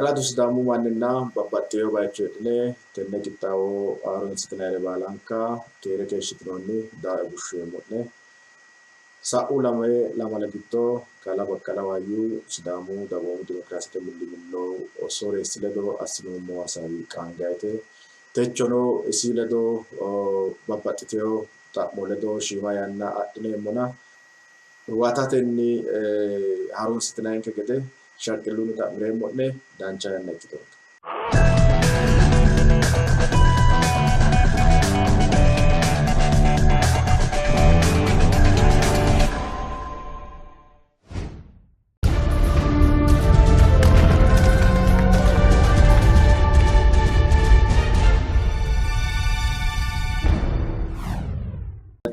Ayirradu Sidaamu manninna babbaxxeewo bayicho heedhine tenne qixxaawo harunsitinayire baalanka keere keeshshitinoonni daae bushsheemmo'ne. Sa'u lame lamala giddo Kalaa Baqqala Waayyu Sidaamu Dagoomu Dimokiraasete Millimillo sooreessi ledo assinoommo hasaawi qaangayite. Techono isi ledo babbaxxitewo xa'mo ledo shiima yanna adhineemmona huwatatenni harunsitinayinke gede shaqqillunni xa'mireemmo'ne. Dancha yanna ikkitonke.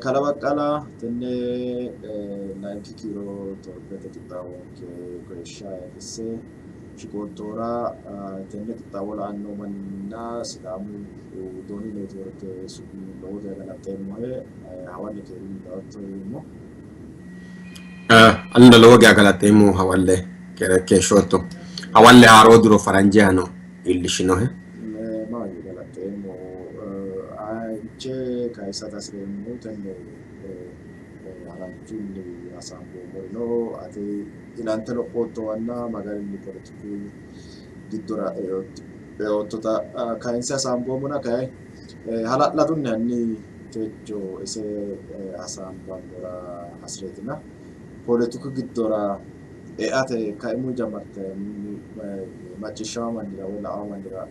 Kalaa Baqqala tenne layinki kiiro torbete qixxaawonke koyishsha ayirrisse shiqoottohura tenne qixxaawo la'anno manninna Sidaamu Dooni Neetiworke su'minni lowo geya galaxxeemmohe. Hawalle keerunni dayotto yeemmo. Anino lowo geya galaxxeemmo hawalle keere keeshshootto. Hawalle haaroo diro faranjehano iillishinohe. Maahoyye galaxxeemmo. Aanche kayisate hasi'reemmohu tenne haranchunni hasaamboommori no. Ati ilante lophoottowanna ma garinni poletiku giddora eoottota kayinse hasaamboommona kayi hala'ladunni hanni techo ise hasaambammora hasi'reetina poletiku giddora eate kaimu jammarte macciishshawo mannira woy la'awo mannira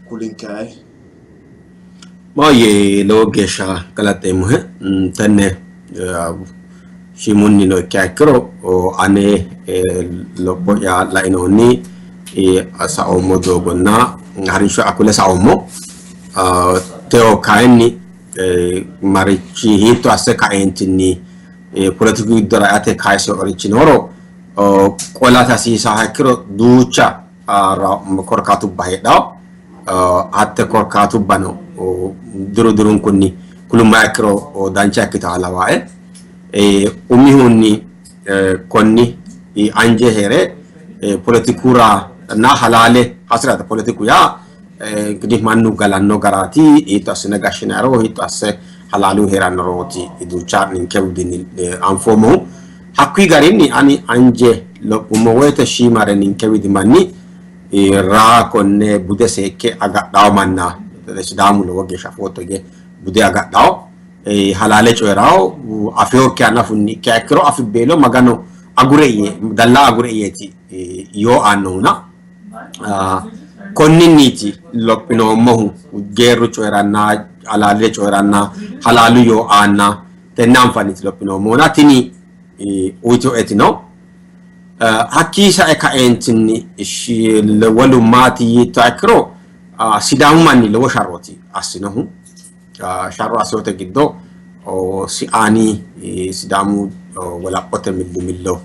kulinke ayi. Maahoyye lowo geeshsha galaxxeemmohe. Tenne shiimunnino ikkiha ikkiro ane lopho'ya lainohunni saoommo doogonna harinsho akule saoommo. Teyo kayinni marichi hiitto asse kaeentinni poletiku giddora eate kayisinoerichi nooro qolate hasiisaha ikkiro duucha korkaatubba heedhanno. Hatte korkaatubbano diru dirunkunni kulummaha ikkiro dancha ikkitaha lawaae. Umihunni konni anje hee're poletikura na halaale hasi'rate. Poletiku yaa እንግዲህ mannu galanno garaati, hiitto assine gashshinayiro, hiitto asse halaalu hee'rannorooti duucha ninke budinni anfoommohu. Hakkuyi garinni ani anje lophummo woyte shiimare ninke widi manni raa konne bude seekke agadhawo manna Sidaamu lowo geeshsha afootto hige bude agadhawo halaale coyi'rawo afeokkiha nafunni ikkiha ikkiro afibbeelo Magano agure yee dallaa agure yeeti yoo aannohuna konninniiti lophinoommohu geerru coyi'ranna halaale coyi'ranna halaalu yoo aanna tenne anfanniiti lophinoommohuna tini uyitinoeti no. Hakkii sae kaeentinni wolu maati yiittoha ikkiro Sidaamu manni lowo sharrooti assinohu. Sharro assinote giddo Siaani Sidaamu wolaphote millimillo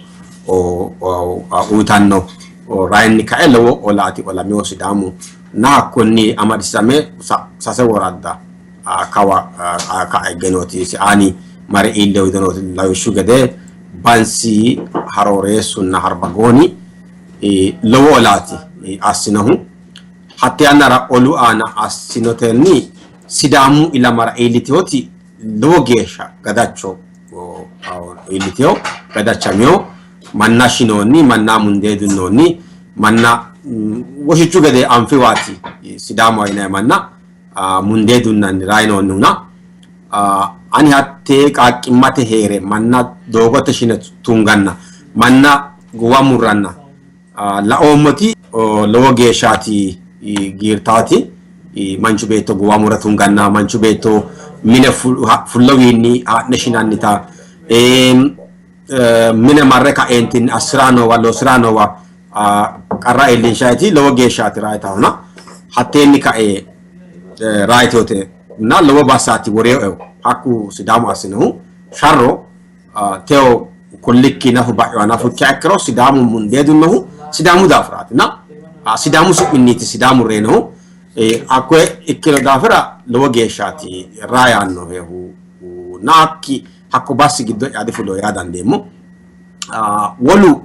uyitanno rayinni kae lowo olaati olaminohu Sidaamu na hakkonni amadisiisame sase woradda kawa ka'a higge nooti Siaani mare iille uyitinooti lawishshu gede Bansi, Harooreessunna Harbagooni lowo olaati assinohu. Hatte yannara olu aana assinotenni Sidaamu ilamara iillitinoti lowo geeshsha gadacho iillitino, gadachamino, manna shinoonni, manna mundee dunnoonni, manna woshichu gede anfiwaati Sidaamaho yinanni manna mundee dunnanni rayinoonnihuna ani hattee qaaqqimmate hee're manna doogote shine tunganna manna gowa murranna laoommoti lowo geeshshaati giirtaati. Manchu beetto gowa mure tunganna manchu beetto mine fullowiinni haa'ne shinannita mine marre kaeentinni assi'ra noowa loosi'ra noowa qarra iillinshayti lowo geeshshaati raayitahona hatteenni kae raayitote na lowo bassaati woreo hakku Sidaamu assinohu sharro teo kullikki nafu ba'yoa nafu ikkiha ikkiro Sidaamu mundee dunnohu Sidaamu daafiraati na Sidaamu su'minniiti Sidaamu reyinohu hakkoye ikkino daafira lowo geeshshaati raa yaannohehu na hakki hakko bassi giddo'ya difulo yaa dandeemmo. Wolu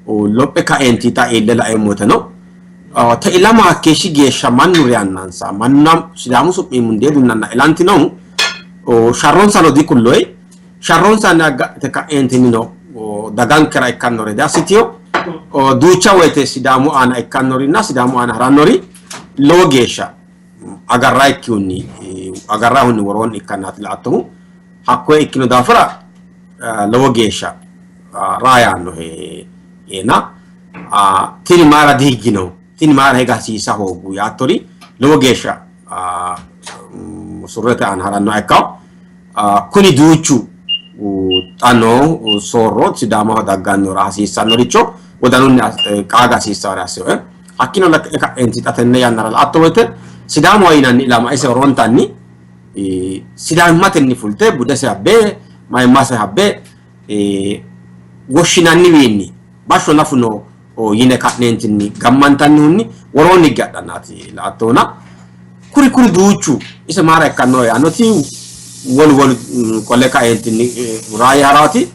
Lophe kaeenti xa iille laeemmo woteno te ilama hakkeeshshi geeshsha mannu reyannansa manna Sidaamu su'mi mundee dunnanna ilantinohu sharronsano dikulloyi, sharronsanni agadhite ka'eentinnino dagankera ikkannore diassitino. Duucha woyte Sidaamu aana ikkannorinna Sidaamu aana harannori lowo geeshsha agarrayikkihunni agarrahunni woroonni ikkannaati la''attohu. Hakkoye ikkino daafira lowo geeshsha raa yaannohe na tini mayra dihiggino, tini mayra higa hasiisa hooggu yaattori lowo geeshsha surrete aana harannoha ikkanno. Kuni duuchu xa noo soorro Sidaamaho daggannora hasiissannoricho wodanunni qaaga hasiissawore assinoe. Hakkiino la'e ka'eenti xa tenne yannara la''atto woyte Sidaamaho yinanni ilama ise horontanni Sidaamimmatenni fulte budese habbe mayimmase habbe woshshinanniwiinni bashsho nafu no yine ka'neentinni gammantannihunni woroonni higge hadhannaati la''attohuna. Kuri kuri duuchu ise maara ikkanno yaannoti wolu wolu qole kaeentinni raayi haraati.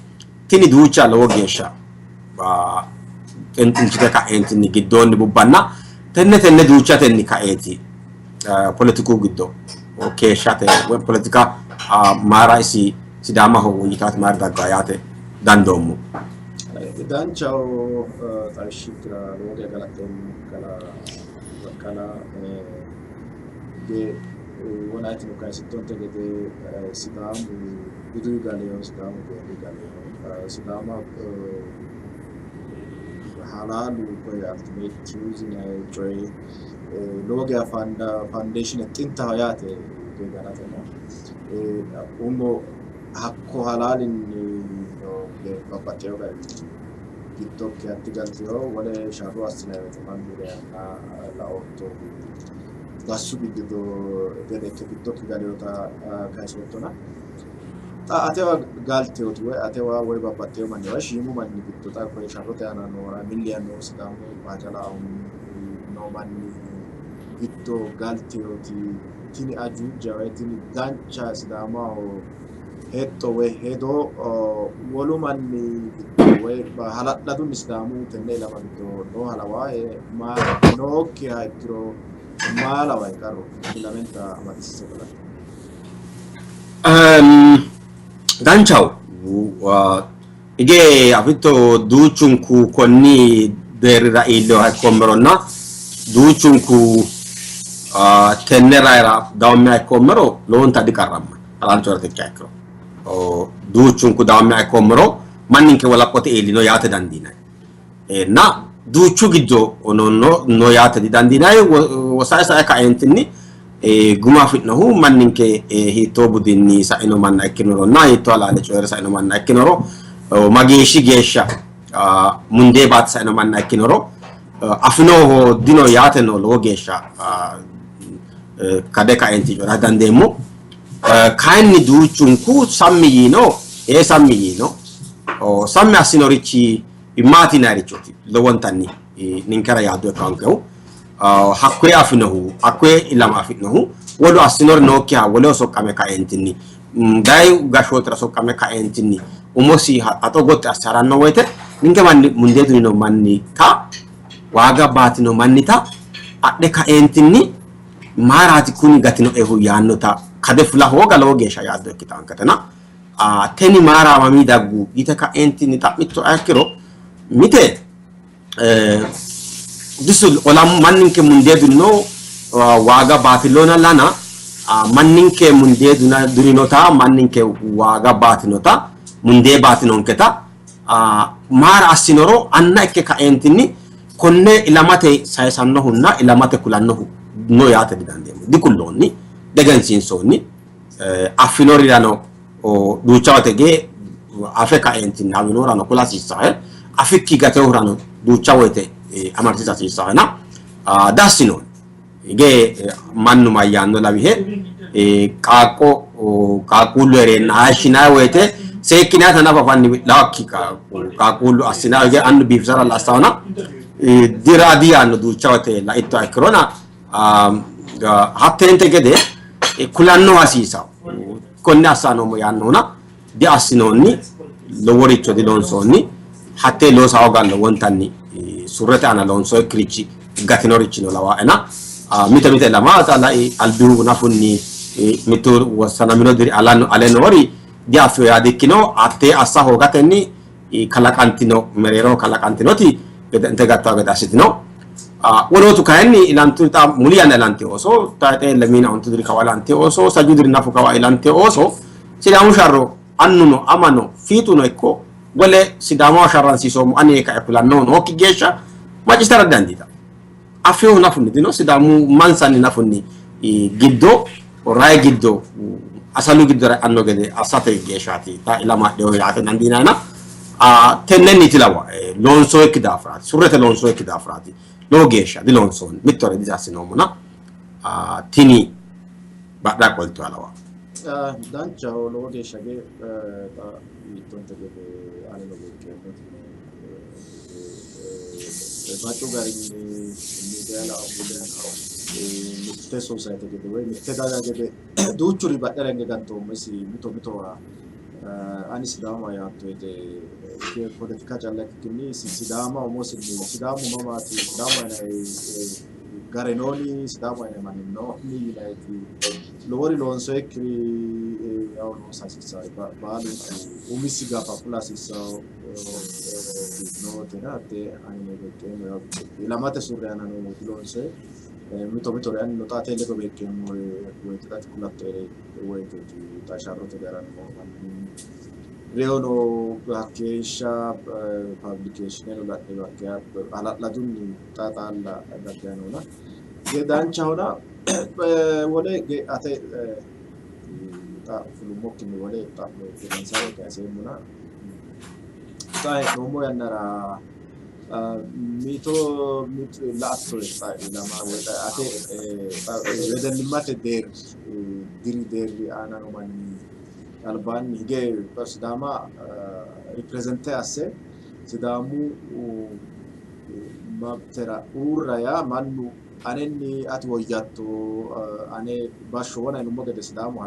Tini duucha lowo geeshsha xinxinchite ka'eentinni giddoonni bubbanna tenne tenne duuchatenni kaeeti poletiku giddo keeshshate woy poletika maara isi Sidaamaho woyyitaati maara daggaa yaate dandoommo. Danchaho xawishshikkira lowo geya galaxxeemmo kalaa Baqqala. Wonayitino kayisittonte gede Sidaamu buduyi galeyo, Sidaamu geerri galeyo, Sidaama halaalu koye ultimate truth yinayi coyi lowo geya foundation xintaho yaate galateno. Umo hakko halaalinni babbaxxeyo garinni giddokki hatti galteyo wole sharro assinanni woyte mannu reyanna laoottohu bassu giddo gede ikke giddokki galeyoota kayisoottona. Xa atewa galteyooti woy atewa woy babbaxxeyo manniwa shiimu manni giddo xa koye sharrote aana noora milli yaanni noohu Sidaamu haja laohunni noo manni giddo galteyooti tini ajuuja woy tini dancha Sidaamaho hexxo woy hedo wolu manni giddo woy hala'ladunni Sidaamu tenne ilama giddo nooha lawaahe nookkiha ikkiro maa lawahe qarru? Lamenta amadisiise qolatto. Danchaho. Hige afitto duuchunku konni deerrira iillinoha ikkoommeronna duuchunku tenne rayira dawammiha ikkoommero lowonta diqarramma. Halaalu coyi'rate ikkiha ikkiro duuchunku dawammiha ikkoommero manninke wolaphote iillino yaate dandiinanni. Na duuchu giddo no yaate didandiinanni. Sae sae kaeentinni guma afi'nohu manninke hiittoo budinni saino manna ikkinoronna hiittoo halaale coyi're saino manna ikkinoro mageeshshi geeshsha mundee baate saino manna ikkinoro afinoho dino yaateno lowo geeshsha kade kaeenti coyi'ra dandeemmo. Kayinni duuchunku sammi yiino, ee sammi yiino. Sammi assinorichi maati yinayirichooti lowontanni ninkera yaaddo ikkankehu. Hakkuye afinohu, hakkuye ilama afi'nohu wolu assinori nookkiha woleho soqqame kaeentinni dayi gashshootira soqqame kaeentinni umosi haxo gotti asse haranno woyte ninke manni mundee dunino mannita waaga baatino mannita adhe kaeentinni mayiraati kuni gatinoehu yaannota kade fula hooga lowo geeshsha yaaddo ikkitaanketena teni mayira mamii daggu yite ka'eentinni xa'mittoha ikkiro mite disu olam manninke mundee dunino waaga baatilona lana manninke mundee duninota manninke waaga baatinota mundee baatinonketa mayira assinoro anna ikke kaeentinni konne ilamate sayisannohunna ilamate kulannohu no yaate didandeemmo. Dikulloonni, degensiinsoonni, affinorirano duucha woyte gee afe kaeentinni hawinohurano kula hasiissahe, afikki gateohurano duucha woyte amadisiisa hasiissahena diassinoonni. Hige mannu mayyaanno lawihe qaaqqo qaaqquullu hee'reenna hayishshinanni woyte seekkinannita nafa afanni wi'laakki qaaqquullu assinanni hige annu biifisara assawona dira diyaanno duucha woyte laittoha ikkirona hatteente gede kulannohu hasiisawo konne assa noommo yaannohuna diassinoonni, loworicho diloonsoonni. Hattee loosa hooga lowontanni surrete aana loonsoyikkirichi gatinorichino lawaena mite mite ilama xa lai albihu nafunni mittu wossanamino diri ale noori diaffino yaa dikkino. Hattee assa hoogatenni kalaqantino mereeroho kalaqantinoti gede'nite gattanno gede assitino. Wolootu kayinni ilantu xa muli yanna ilantino ooso tayixe lemiina ontu diri kawa ilantino ooso saju diri nafu kawa ilantino ooso Sidaamu sharro annuno amano fiixuno ikko wole Sidaamaho sharransiisoommo ani yee kae kulannohu nookki geeshsha macciishshitara didandiitanno. Affinohu nafunni dino Sidaamu mansanni nafunni giddo rayi giddo asalu giddora e'anno gede assate geeshshaati xa ilama adhino yaate dandiinanna tennenniiti lawa loonsoyikki daafiraati surrete loonsoyikki daafiraati lowo geeshsha diloonsoonni mittore diassinoommona tini badhera qoltinoha lawanno. Danchaho lowo geeshsha ge xa mittonte gede anino beeqqeemmoti bacu garinni miidiya laoommo mitte sosayte gede woy mitte daga gede duuchuri badhera hinge gantoommo isi mito mitowa ani Sidaama yaatto woyte poletika calla ikkikkinni Sidaama umosinni Sidaamu mamaati Sidaamu yinanni gare nooni Sidaamu yinanni manni nooni yinanniti lowori loonsoyikkiri yawo loosa hasiissanno baalunku umisi gafa fula hasiissanno nootena hattee anino beeqqeemmo yawo ilamate surre aanano diloonsoyi mito mitore anino xa ate ledo beeqqeemmo woyte xa ati kulattoere woyteeti xa sharrote gara noo manni reyono hakkeeshsha pablikeeshineno la'ne hakkeya hala'ladunni xa xaalla daggayi noona danchahona wole ate xa fulummokkinni wole xa'mo gedensaanni kayiseemmona xa hee'noommo yannara mito la''atto xa ilama woy ate wedellimmate deerri diri deerri aana noo manni albaanni hige Sidaama ripireezente asse Sidaamu mabtera uurra yaa mannu anenni ati woyyatto ane bashsho wona yinummo gede Sidaamu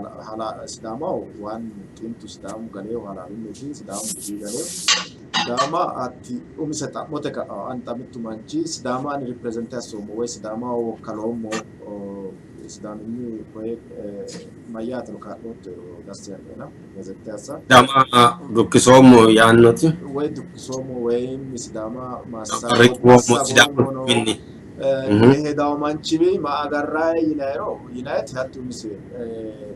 Sidaamaho waannu xintu Sidaamu galeehu halaalunniti Sidaamu budi galeehu Sidaama hatti umise xa'mote ka'a ani xa mittu manchi Sidaama ani ripireezente assoommo woy Sidaamaho wokkaloommo Sidaaminni koye mayyaatero kaa'loottoero dassi yaannoena ripireezente assa Sidaama dukkisoommo yaannoti woy dukkisoommo woy Sidaama riqiwoommo Sidaamu massagoommono minni hedawo manchiwi ma agarrayi yinayiro yinayiti hatti umise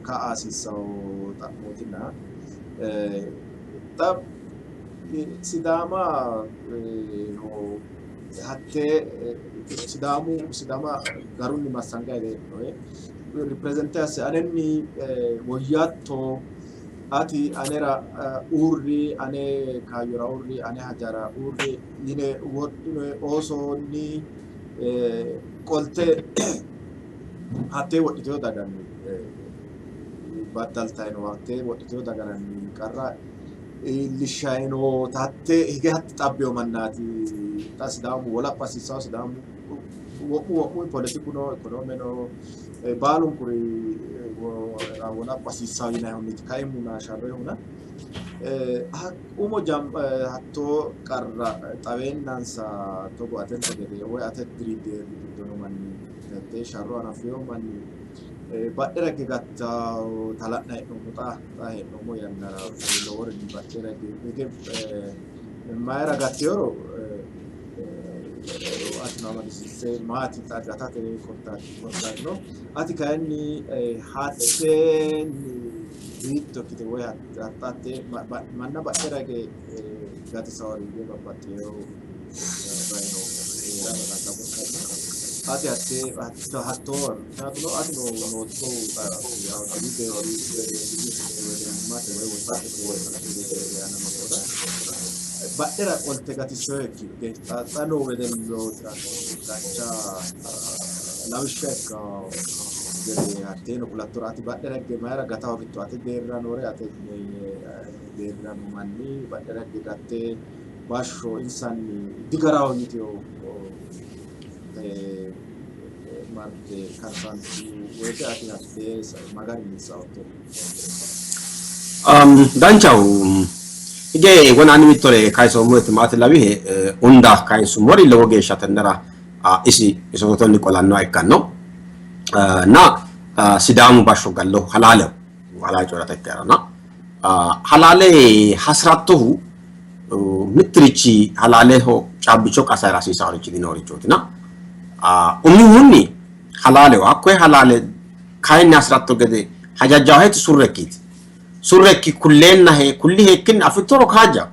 ka'a hasiissawo xa'mootina xa Sidaama hattee Sidaamu Sidaama garunni massangayi hee'noe ripireezente asse anenni woyyatto ati anera uurri ane kaayyora uurri ane hajara uurri yine wodhinoe oosonni qolte hattee wodhiteyo daganni baddaltayi no hattee wodhiteyo dagaranni qarra iillishshayi noota hattee hige hatti xabbeyo mannaati xa Sidaamu wolapha hasiissawo Sidaamu wo'mu wo'mu poletikuno ikonoomeno baalunkuri wolapha hasiissawo yinayihunniiti kaimuna sharroyihuna umo hattoo qarra xaweennansa togo atente gede woy ate diri deerri giddo noo manni hattee sharro hanafeyo manni badhera higge gattawota la'nayi hee'noommo xa xa hee'noommo yannara loworinni badhera hige mayira gatteyoro atino amadisiisse maati xa gatate korkaatino ati kayinni hatteenni hiitto ikkite woy haxxatte manna badhera hige gatisawori hige babbaxxeyo rayino hee'rara dandaanno. Ati hatte hattoo mikinaatuno atino noottohu yaw diru deerri wedellimmate woy woxxaatete deerri aana noottohura badhera qolte gatissohekki xa noo wedellootira dancha lawishsha ikkawo gede hatteeno kulattora ati badhera higge mayira gata hoogitto ate deerrira noore ate deerrira noo manni badhera higge gatte bashsho insanni digaraho yiteyo marte karsantu woyte ati hattee magarinni saotto? Danchaho. Hige wonanni mittore kayisoommo maati lawihe hunda kayinsummori lowo geeshsha tennera isi isotonni qolannoha ikkanno. Na Sidaamu bashsho gallo halaaleho halaale coyi'rate ikkarana halaale hasirattohu mittirichi halaaleho caabbicho qasara hasiisaarichi dinoorichootina umihunni halaaleho hakkoye halaale kayinni hasiratto gede hajajjaaheti surrekkiiti. Surrekki kulleennahe kulli heekkinni afittoro kaajja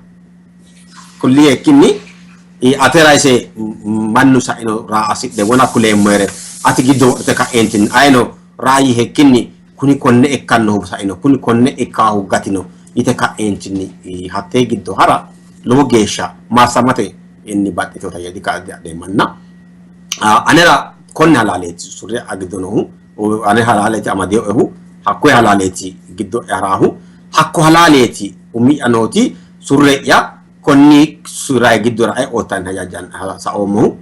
kulli heekkinni atera ise mannu saino raa asidhe wona kuleemmohere ati giddo wodhite ka'eentinni ayino raayi heekkinni kuni konne ikkannohu saino kuni konne ikkaahu gatino yite ka'eentinni hattee giddo hara lowo geeshsha maassamate inni baxxitota yee diadheemmanna anera konne halaaleeti surre giddo noohu ane halaaleeti amadeehu hakkoye halaaleeti giddo haraahu hakko halaaleeti umi'ya nooti surre'ya konni suray giddora eoottanni hajajan saoommohu.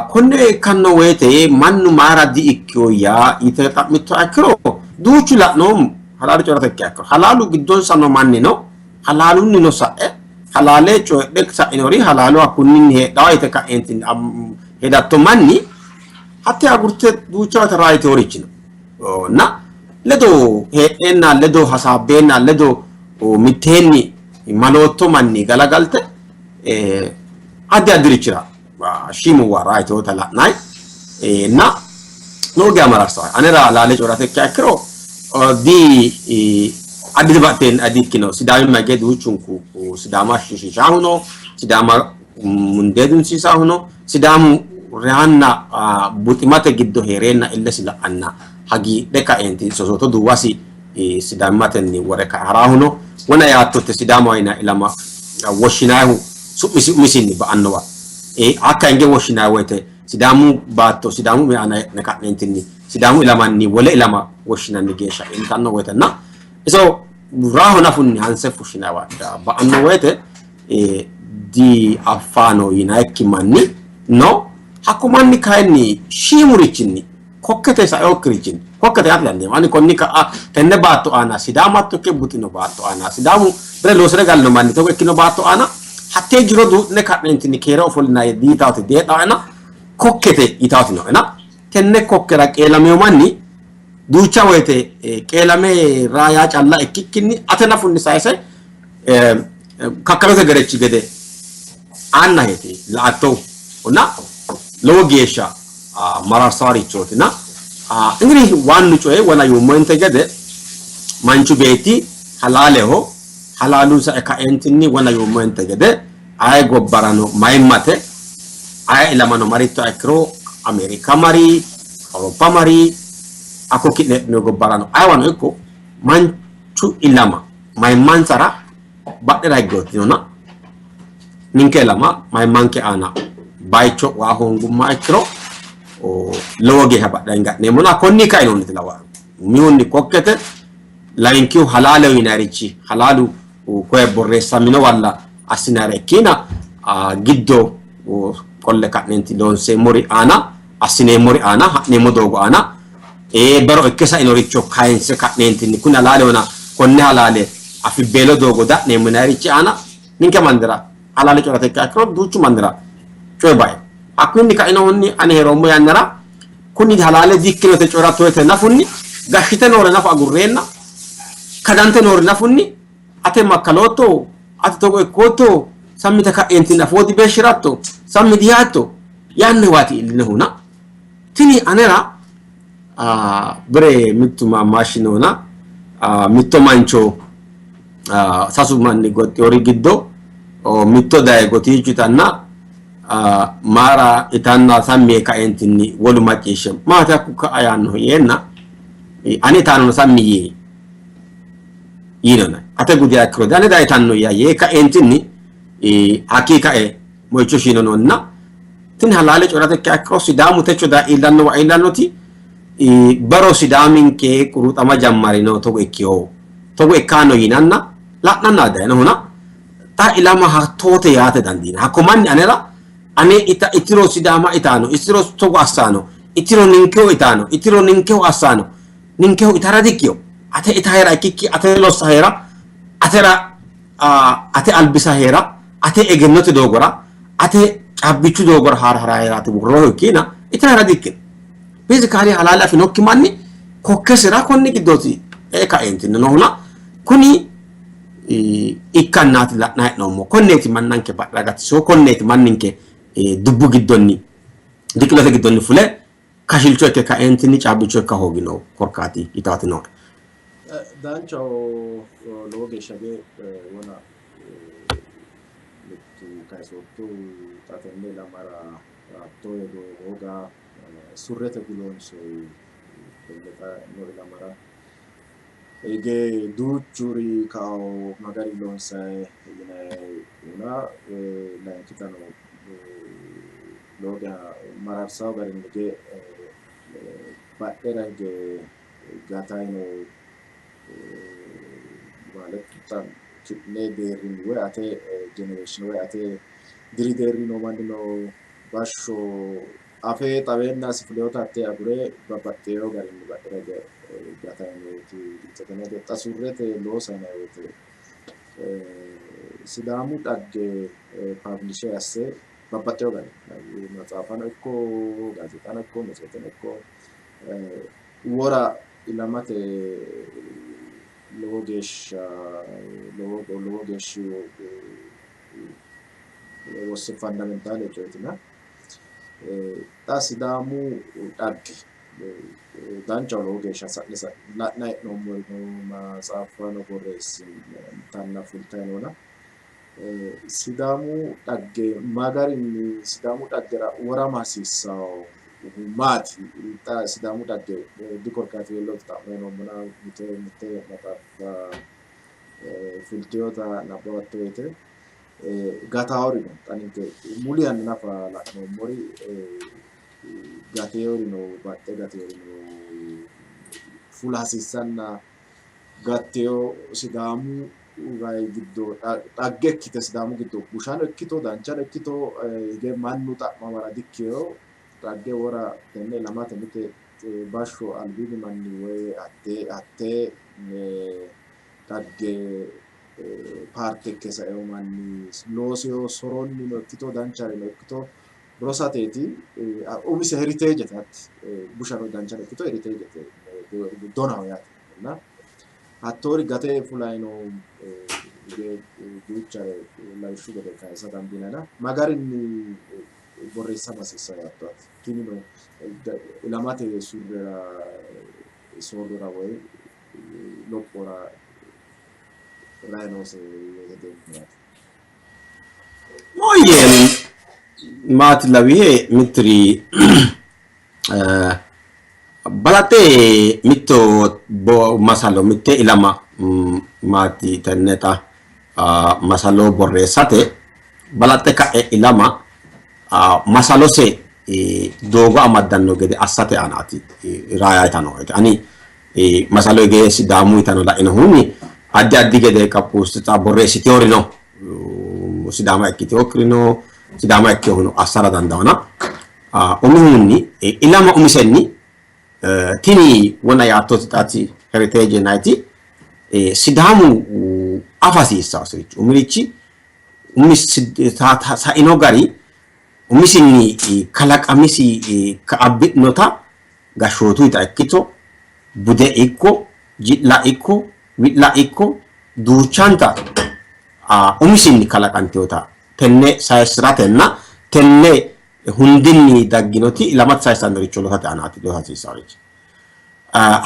Konne ikkanno woyte mannu mayra di''ikkino yaa yite xa'mittoha ikkiro duuchu la'noommo halaalu coyi'rate ikkiha ikkiro halaalu giddonsa noo mannino halaalunnino sa'e halaale coyidhe sa'inori halaalu hakkunninni heedhawa yite ka'eentinni hedatto manni hatte agurte duucha woyte raa yiteeworichi no na ledo heedheenna ledo hasaabbeenna ledo mitteenni malootto manni galagalte addi addirichira shiimuwa raa yiteewota la'nayi na lowo geya mararsawo anera halaale coyi'rate ikkiha ikkiro di addi dibaxxeen adi ikkino sidaamimma hige duuchunku sidaama shishiishaahu no sidaama mundee dunsiisaahu no sidaamu reyanna buximate giddo hee'reenna illesi la'anna hagiidhe kaeenti sosooto duwasi sidaammatenni wore kae haraahu no wona yaattote sidaamaho yinanni ilama woshshinayihu su'misi umisinni ba'annowa hakka hinge woshshinayi woyte Sidaamu baatto Sidaamu umi aana hee'ne ka'neentinni Sidaamu ilamanni wole ilama woshshinanni geeshsha iillitanno woytenna iso raaho nafunni hanse fushshinayiwa ba'anno woyte di affaano yinayikki manni no. Hakku manni kayinni shiimurichinni kokkete saeokkirichinni kokkete yaate dandiineemmo. Ani konni ka'a tenne baatto aana Sidaamu hatto ikke buxino baatto aana Sidaamu bire loosire galino manni togo ikkino baatto aana hattee jiro duu'ne ka'neentinni keere ofollinanni diyitaati diheedhaena kokkete yitaati nooena tenne kokkera qeelamino manni duucha woyte qeelame raa yaa calla ikkikkinni ate nafunni sayise kakkalote gerechi gede aannaheeti la''attohu na lowo geeshsha mararsaarichootina እንግዲህ ዋኑ coye wona yuummointe gede manchu beetti halaaleho halaalu sae kaeentinni wona yuummointe gede aye gobbarano mayimmate aye ilamano marittoha ikkiro Ameerika mari Awuroppa mari hakko ki'ne heedhino gobbarano ayewano ikko manchu ilama mayimmansara badhera higge ninke ilama mayimmanke aana bayicho waa hoongummoha ikkiro lowo geeshsha badhera hinga'neemmona konni kainohunniti lawa umihunni kokkete layinkihu halaaleho yinayirichi halaalu koye borreessamino walla assinayire ikkina giddo qolle ka'neenti loonseemmori aana assineemmori aana ha'neemmo doogo aana baro ikke sainoricho kayinse ka'neentinni kuni halaalehona konne halaale afibbeelo doogo da'neemmo yinayirichi aana ninke mannira halaale coyi'rate ikkiha ikkiro duuchu mannira coyi bae. Hakkunni kainohunni ani hee'roommo yannara kuni halaale dikkinote coyi'ratto woyte nafunni gashshite noore nafu agurreenna kadante noori nafunni ate makkalootto ati togo ikkootto sammite ka'eentinni afoo dibeeshshi'ratto sammi diyaatto yaannowaati iillinohuna tini anera bire mittu maammaashshi noona mitto mancho sasu manni goxxiyori giddo mitto daye gotiichu itanna maara itanna sammi yee kaeentinni wolu macciishshe maati hakku ka'a yaannohu yeenna ane itaanono sammi yii yiinona ate gudiha ikkiro ane daa itanno yaa yee kaeentinni hakkii kae moyicho shiinononna tini halaale coyi'rate ikkiha ikkiro Sidaamu techo daa iillannowa iillannoti baro Sidaaminke quruxama jammarino togo ikkiho togo ikkaano yinanna la'nanna dayinohuna xa ilama hattoote yaate dandiina hakko manni anera ane ita itiro Sidaama itaano itiro togo assaano itiro ninkeho itaano itiro ninkeho assaano ninkeho itara dikkiyo ate itahera ikkikki ate lossahera atera Ate albisa hee'ra, ate egennote doogora, ate caabbichu doogora haara hara hee'raati worrohu ikkiina itara dikkino. Basically halaale afinokki manni kokkesira konni giddooti ee kaeentinni noohuna kuni ikkannaati la'nanni hee'noommo. Konneeti mannanke badhera gatisino, konneeti manninke dubbu giddonni diqilote giddonni fule kashilcho ikke kaeentinni caabbicho ikka hoogino korkaati yitaati nooe. Danchaho lowo geeshsha ge wona mittu kayisoottu xa tenne ilamara hattoo hedo hooga surrete diloonsoyi tenne xa noo ilamara hige duuchuri kao magari loonsayi yinayihuna layinkitano lowo geya mararsawo garinni hige badhera hige gatayi noo ማለት xa ki'ne deerrinni woy ate generation woy ate diri deerri noo mannino bashsho afe xaweennasi fuleyoota hatte agure babbaxxeyo garinni badhera hige gatayi nooti giltsete noote. Xa surrete loosa yinanni woyte Sidaamu dhagge publishe asse babbaxxeyo garinni maxaafano ikko gaazeexano ikko metseeteno ikko wora ilamate lowo geeshsha lowo geeshshi wosse fundamentale coyeetina xa Sidaamu dhagge danchaho lowo geeshsha sa'ne la'nayi hee'noommori no matsaaffano borreessintanna fultayi noona Sidaamu dhagge ma garinni Sidaamu dhaggera worama hasiissawo maati? Xa Sidaamu dhagge dikorkaatiweellooti xa'mayi noommona mite mite maxaaffa fulteyota nabbawatto woyte gataawori no. Xa ninke muli yanna nafa la'noommori gateewori no, baxxe gateewori no, fula hasiissanna gatteyo Sidaamu wayi giddo dhagge ikkite Sidaamu giddo bushano ikkito danchano ikkito hige mannu xa'mamara dikkiyo dhagge wora tenne ilamate mite bashsho albiidi manni woy hattee dhagge paarte ikke saeyo manni looseo soronnino ikkito danchareno ikkito rosateeti umise heriteejete hatti bushano danchano ikkito heriteejete donaho yaate hattoori gate fulayino duuchare lawishshu gede kayisa dandiinanna ma garinni borreessama hasiissanno yaatto ati tinino ilamate surrera soorrora woy lophora rayi noose yee hedeemmo yaate. Mooyye maati lawihe mittiri balaxe mitto masalo mitte ilama maati tenneta masalo borreessate balaxe ka'e ilama masalose doogo amaddanno gede assate aanaati raaya yitanno woyte ani masalo hige Sidaamu yitanno lainohunni addi addi gede qaphuusta borreessiteori no Sidaama ikkiteokkiri no Sidaama ikkinohuno assara dandaana umihunni ilama umisenni tini wona yaattoti xaati heritage yinanniti Sidaamu afa hasiissaasirichi umirichi umisi saino gari umisinni kalaqamisi abbi'nota gashshootuyita ikkito bude ikko ji'la ikko wi'la ikko duuchanta umisinni kalaqantinota tenne sayisiratenna tenne hundinni dagginoti ilamate sayissannoricho loosate aanaati loosa hasiissannorichi.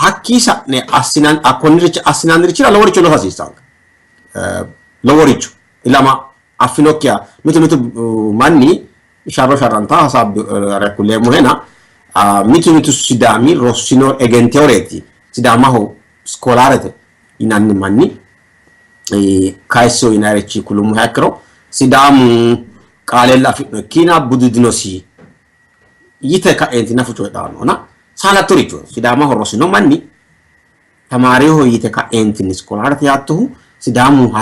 Hakkii sa'ne assinan konniricho assinannirichira loworicho loosa hasiissanno. Loworicho ilama affinokkiha mitu mitu manni sharro sharranta hasaabbe kuleemmohena mitu mitu Sidaami rossino egenteoreeti Sidaamaho skolaarete yinanni manni kayissino yinannirichi kulummoha ikkiro Sidaamu qaalella afi'no ikkiina budu dinosi yite ka'eenti nafu coyidhannona saalattoricho Sidaamaho rosino manni tamaariho yite ka'eentinni skolaarete yaattohu Sidaamu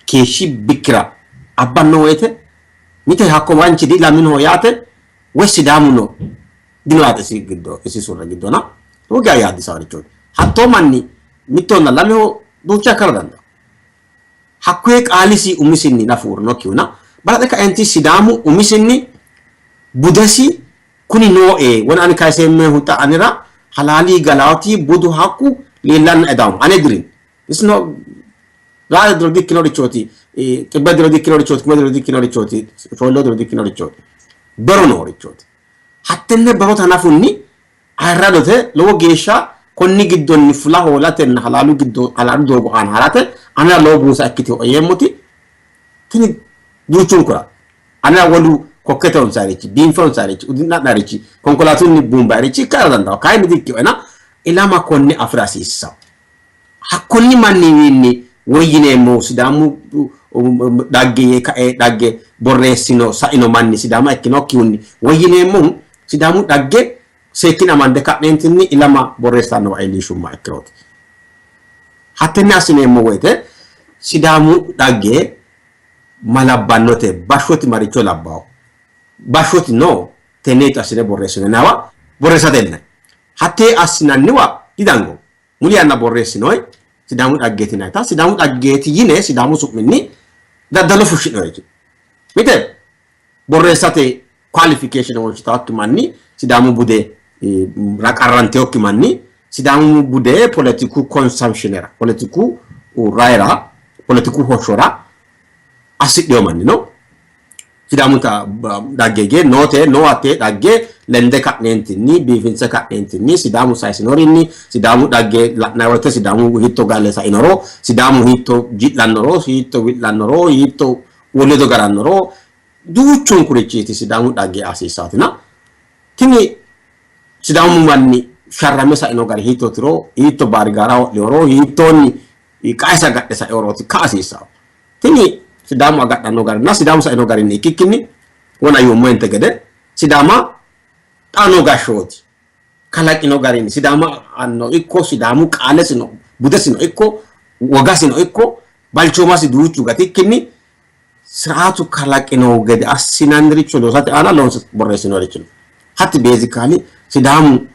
keeshshi bikkira abbanno woyte mite hakko manchi dilaminoho yaate woy Sidaamu no dino yaate isi giddo isi surre giddona lowo geya yaadisaworichooti. Hattoo manni mittonna lameho duucha ikkara dandaanno. Hakkuye qaalisi umisinni nafu uurrinokkihuna balaxe kaenti Sidaamu umisinni budesi kuni nooe wona ani kayiseemmehu xa anera halaali galaati budu hakku leellanna edamu ane dirin isno raare diro dikkinorichooti, xibbe diro dikkinorichooti, kume diro dikkinorichooti, shoollo diro dikkinorichooti, bero noorichooti. Hattenne barota hanafunni ayirradote lowo geeshsha konni giddonni fula hoolatenna halaalu giddo halaalu doogo aana harate anera lowo buusa ikkitino yeemmoti tini duuchunkura anera wolu kokkete honsayrichi, biinfe honsayrichi, udi'na'narichi, konkolaatunni buumbayrichi ikkara dandaanno, kayinni dikkinoena ilama konne afi'ra hasiissanno. Hakkonni manniwiinni woyyineemmohu Sidaamu dhagge yee kae dhagge borreessino saino manni Sidaama ikkinokkihunni woyyineemmohu Sidaamu dhagge seekkine amande ka'neentinni ilama borreessannowa iillinshummoha ikkirooti. Hattenne assineemmo woyte Sidaamu dhagge ma labbannote? Bashshoti maricho labbawo? Bashshoti no tenneeti assine borreessinanniwa borreessatenna hattee assinanniwa didango. Muli yanna borreessinoyi Sidaamu dhaggeeti yinannita Sidaamu dhaggeeti yine Sidaamu su'minni daddalo fushshi'noyeti. Mite borreessate qualification wonshitawokki manni Sidaamu bude raqarranteokki manni Sidaamu bude poletiku consumptionera, poletiku rayira, poletiku hoshshora assidhino manni no. Sidaamu dhagge ge noote noo hattee dhagge lende ka'neentinni biifinse ka'neentinni Sidaamu sayisinorinni Sidaamu dhagge la'nanni woyte Sidaamu hiitto gale sainoro, Sidaamu hiitto ji'lannoro, hiitto wi'lannoro, hiitto wolu ledo garannoro duuchunkurichiiti Sidaamu dhagge hasiissaatina tini Sidaamu manni sharrame saino gari hiittootiro, hiitto baarigaara ho'linoro, hiittoonni qaesa gadhe sainorooti ka hasiissanno. Tini Sidaamu agadhanno garinna Sidaamu saino garinni ikkikkinni wona yuummohente gede Sidaama xa noo gashshooti kalaqino garinni Sidaama anno ikko Sidaamu qaalesino budesino ikko wogasino ikko balchoomasi duuchu gatikkinni siraatu kalaqino gede assinanniricho loosate aana loonse borreessinorichi no. Hatti beezikaali Sidaamu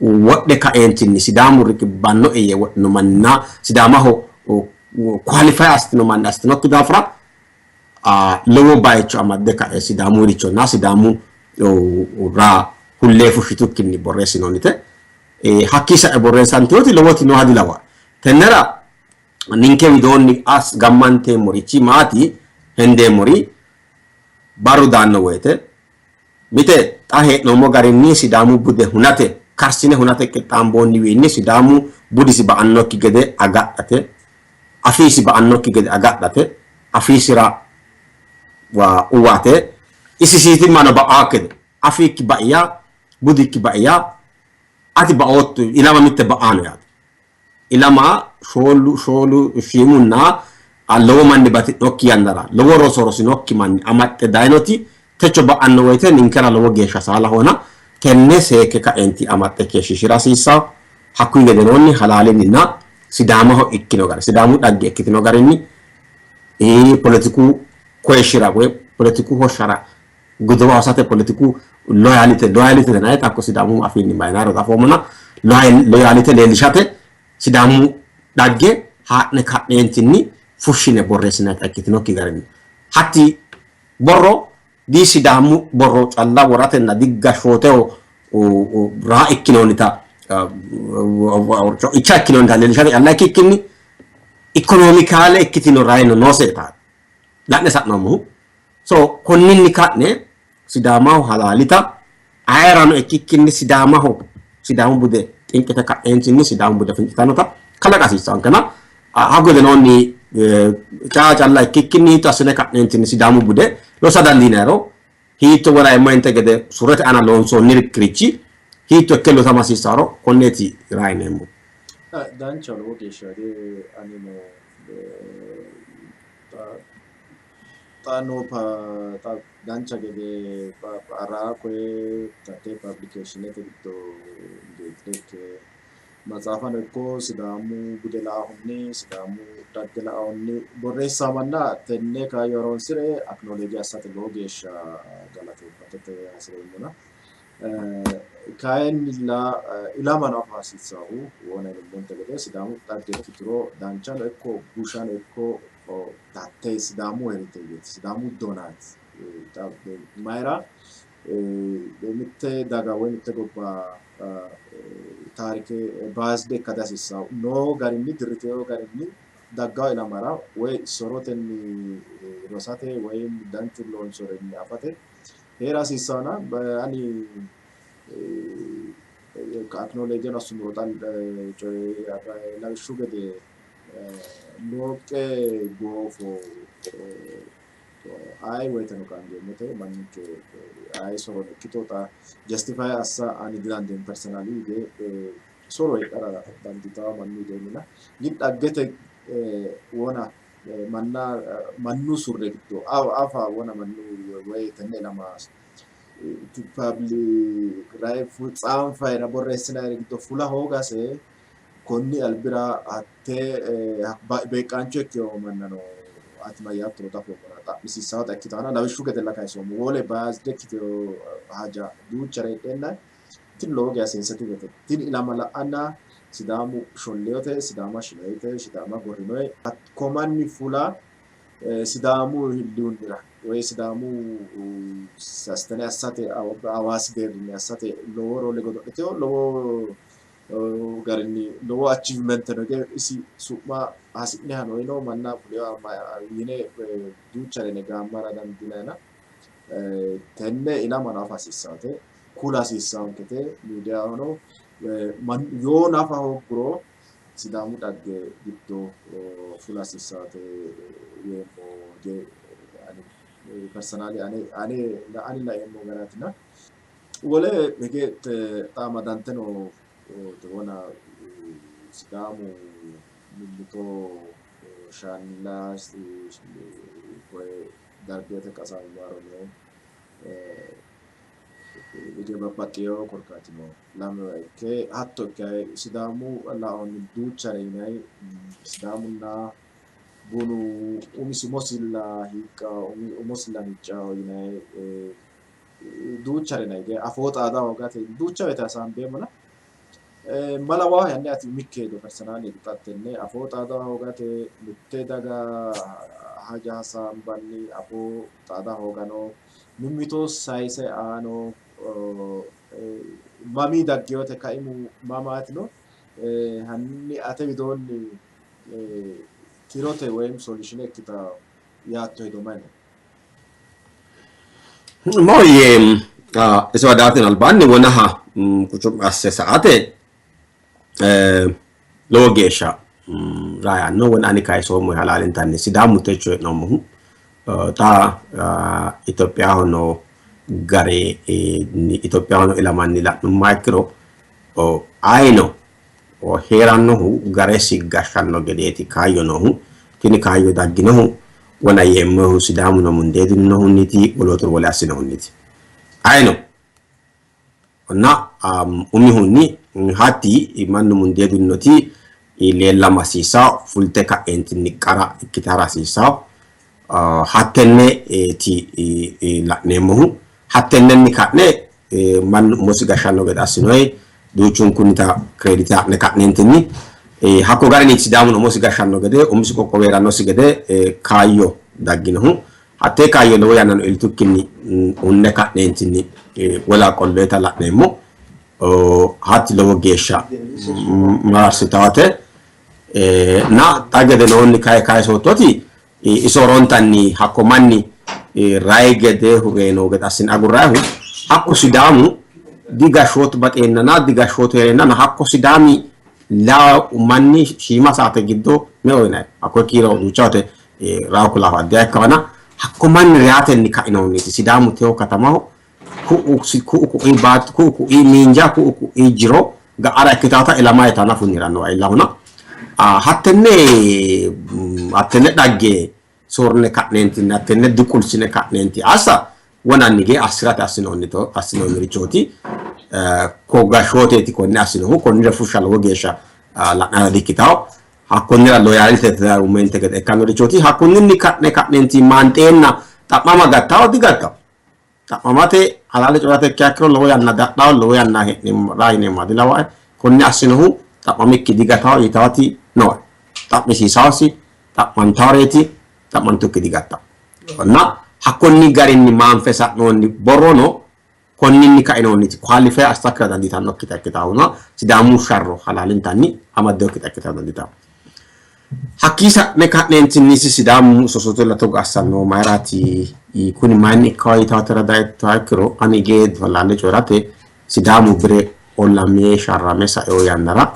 wodhe kaeentinni Sidaamu riqibbannoe yee wodhino manninna Sidaamaho qualify assitino manni assitinokki daafira lowo bayicho amadde ka'e Sidaamurichonna Sidaamu ra hullee fushshitukkinni borreessinoonnite. Hakkii sa'e borreessantinoti lowoti nooha dilawa. Tennera ninke widoonni as gammanteemmorichi maati hendeemmori barru daanno woyte mite xa hee'noommo garinni Sidaamu bude hunate karsine hunate qixxaamboonniwiinni Sidaamu budisi ba''annokki gede agadhate, afiisi ba''annokki gede agadhate, afiisira uwate, isisiitimmano ba'aakki gede, afiikki baiya, budikki baiya, ati baootto, ilama mitte ba'aano yaate. Ilama shoolu shoolu shiimunna lowo manni bati'nokki yannara lowo roso rosinokki manni amaxxe dayinoti techo ba'anno woyte ninkera lowo geeshsha saalahona tenne seekke kaenti amaxxe keeshshiishira hasiissanno. Hakkuyi gedenoonni halaalinninna Sidaamaho ikkino gari Sidaamu dhagge ikkitino garinni poletiku koyishshira woy poletiku hoshshara godowa hosate poletiku loyalite loyalite yinanni hakko Sidaamu afiinni mayinaro dafoommona loyalite leellishate Sidaamu dhagge haa'ne ka'neentinni fushshine borreessinannita ikkitinokki garinni hatti borro di Sidaamu borro calla woratenna di gashshooteho raa ikkinoonnita co'icha ikkinoonnita leellishate calla ikkikkinni ikonomikaale ikkitino rayino nooseta la'ne sa'noommohu. So konninni ka'ne Sidaamaho halaalita ayerano ikkikkinni Sidaamaho Sidaamu bude xinqite ka'eentinni Sidaamu bude fincitannota kalaqa hasiissaankena hakku gedenoonni caa calla ikkikkinni hiitto assine ka'neentinni Sidaamu bude lossa dandiinayro hiitto woraemmohente gede surrete aana loonsoonnirichi hiitto ikke loosama hasiissaaro konneeti rayineemmo. Danchaho lowo geeshsha anino xa noo xa dancha gede raa koye tate publicationete giddo ikke matsaafano ikko Sidaamu bude laahunni Sidaamu dhagge laahunni borreessaa manna tenne kaayyo horoonsire acknowledge assate lowo geeshsha galateeffatete hasireemmona. Kayinnilla ilamano afa hasiissannohu wona yinummonte gede Sidaamu dhagge ikkituro danchano ikko bushano ikko hatte Sidaamu heriteejeeti, Sidaamu donaati. Mayira mitte daga woy mitte gobba taarike baaside ikka dihasiissanno. Noo garinni dirritino garinni daggawo ilamara woy sorotenni rosate woy danchu loonsorinni afate heera hasiissannona ani acknowledge assummoro xa coyi lawishshu gede Looqqe goofo aye woyteno qaangeemmote manninke aye sorono ikkito xa justify assa ani didandeemmo personally hige soro heedhara dandiitawo mannu widoonnina gin dhaggete wona manna mannu surre giddo afa wona mannu woy tenne ilama tsaanfayira borreessinayiri giddo fula hoogase konni albira hattee beeqqaancho ikkino mannano ati mayyaattoro dafoommona xa'misiissaata ikkitaana lawishshu gedella kayisoommo. Wole biased ikkitino haja duuchare heedheenna tini lowo geya sensitivete. Tini ilama la'anna Sidaamu sholleyote, Sidaama shinoyite, Sidaama gorrinoye hakko manni fula Sidaamu hilliyunnira woy Sidaamu sastene assate Hawaasi deerrinni assate lowo role godo'litino lowo garinni lowo achievement no isi su'ma hasi'nihano ino manna fuleyo yine duuchare yine gaammara dandiinayina tenne ilamano afa hasiissaate kula hasiissaankete miidiyahono yoo nafa hoogguro Sidaamu dhagge giddo fula hasiissaate yeemmo ani personally ane ani laeemmo garaatina. Wole hige xa amadante noo wona Sidaamu mimmito shaanna koye dargete qasammarono hige babbaxxeyo korkaati no. Lamewa ikke hatto ikke Sidaamu laonni duuchare yinayi Sidaamunna bunu umisi umosilla hiiqqawo umosilla miiccawo yinayi duuchare yinayi afoo xaada hoogate duucha woyte hasaambeemmona malawaa yanni ati umikki hedo personally xattenne afoo xaada hoogate mitte daga haja hasaambanni afoo xaada hoogano mimmito sayise aano mamii daggeyote kaimu mamaatino hanni ate widoonni tirote woyim solution ikkita yaatto hedo mayi no? Maahoyye isiwa daaten albaanni wonaha quchu'mi asse sa''ate lowo geeshsha raayanno wona ani kayisoommo halaalintanni Sidaamu techo hee'noommohu xa Itophiyaho noo gari Itophiyaho noo ilamanni la'nummoha ikkiro ayino hee'rannohu garesi gashshanno gedeeti kaayyo noohu. Tini kaayyo dagginohu wona yeemmohu Sidaamuno mundee duninohunniti, wolootuno wole assinohunniti. Ayino na umihunni hatti mannu mundee duninoti leellama hasiissawo, fulte ka'eentinni qara ikkite hara hasiissawo. Hattenneeti la'neemmohu. Hattennenni ka'ne mannu umosi gashshanno gede assinoyi duuchunkunnita kireedite haa'ne ka'neentinni hakko garinni Sidaamuno umosi gashshanno gede umisi qoqqowi hee'rannosi gede kaayyo dagginohu. Hattee kaayyo lowo yannano iltukkinni hunne ka'neentinni wola qolloyita la'neemmo. Hatti lowo geeshsha mararsitaate. Na xa gedenoonni kayi kayisoottoti iso horontanni hakko manni rayi gedeehu reyino gede assine agurrayihu hakku Sidaamu digashshootu baxeennana digashshootu hee'reennana hakko Sidaami lawu manni shiima saate giddo meu yinanni hakko kiiro duucha woyte rawu kulaahu addiha ikkawana hakko manni reyatenni kainohunniiti Sidaamu tewo katamaho ku'u ku'u ku'ui baatto ku'u ku'ui miinja ku'u ku'ui jiro ga'ara ikkitaata ilamayita nafunni hee'rannowa iillahona hattenne hattenne dhagge soorrine ka'neentinni hattenne duqulsine ka'neenti assa wonanni gee assi'rate assinoonnito assinoonnirichooti ko gashshooteeti konne assinohu konnira fushsha lowo geeshsha la'nara dikkitawo hakkonnira loyalite umente gede ikkannorichooti hakkunninni ka'ne ka'neenti maanxeenna xa'mama gattawo digattawo. Xa'mamate halaale coyi'rate ikkiha ikkiro lowo yanna dadhawo, lowo yanna hee'neemmo raa yineemmo dilawae. Konne assinohu xa'mamikki digatawo yitaati nooe. Xa'misiisawosi, xa'mantaworeeti, xa'mantukki digattawo. Na hakkonni garinni maanfe sa'noonni borrono konninni kainoonniti qualify assitakkira dandiitannokkita ikkitaahuna Sidaamu sharro halaalintanni amaddinokkita ikkitara dandiitanno. Hakkii sa'ne ka'neentinni isi Sidaamu sosotolla togo assanno mayiraati kuni mayinni ikkawa yitaatera dayittoha ikkiro ani geedu halaale coyi'rate Sidaamu bire olamee sharrame saeo yannara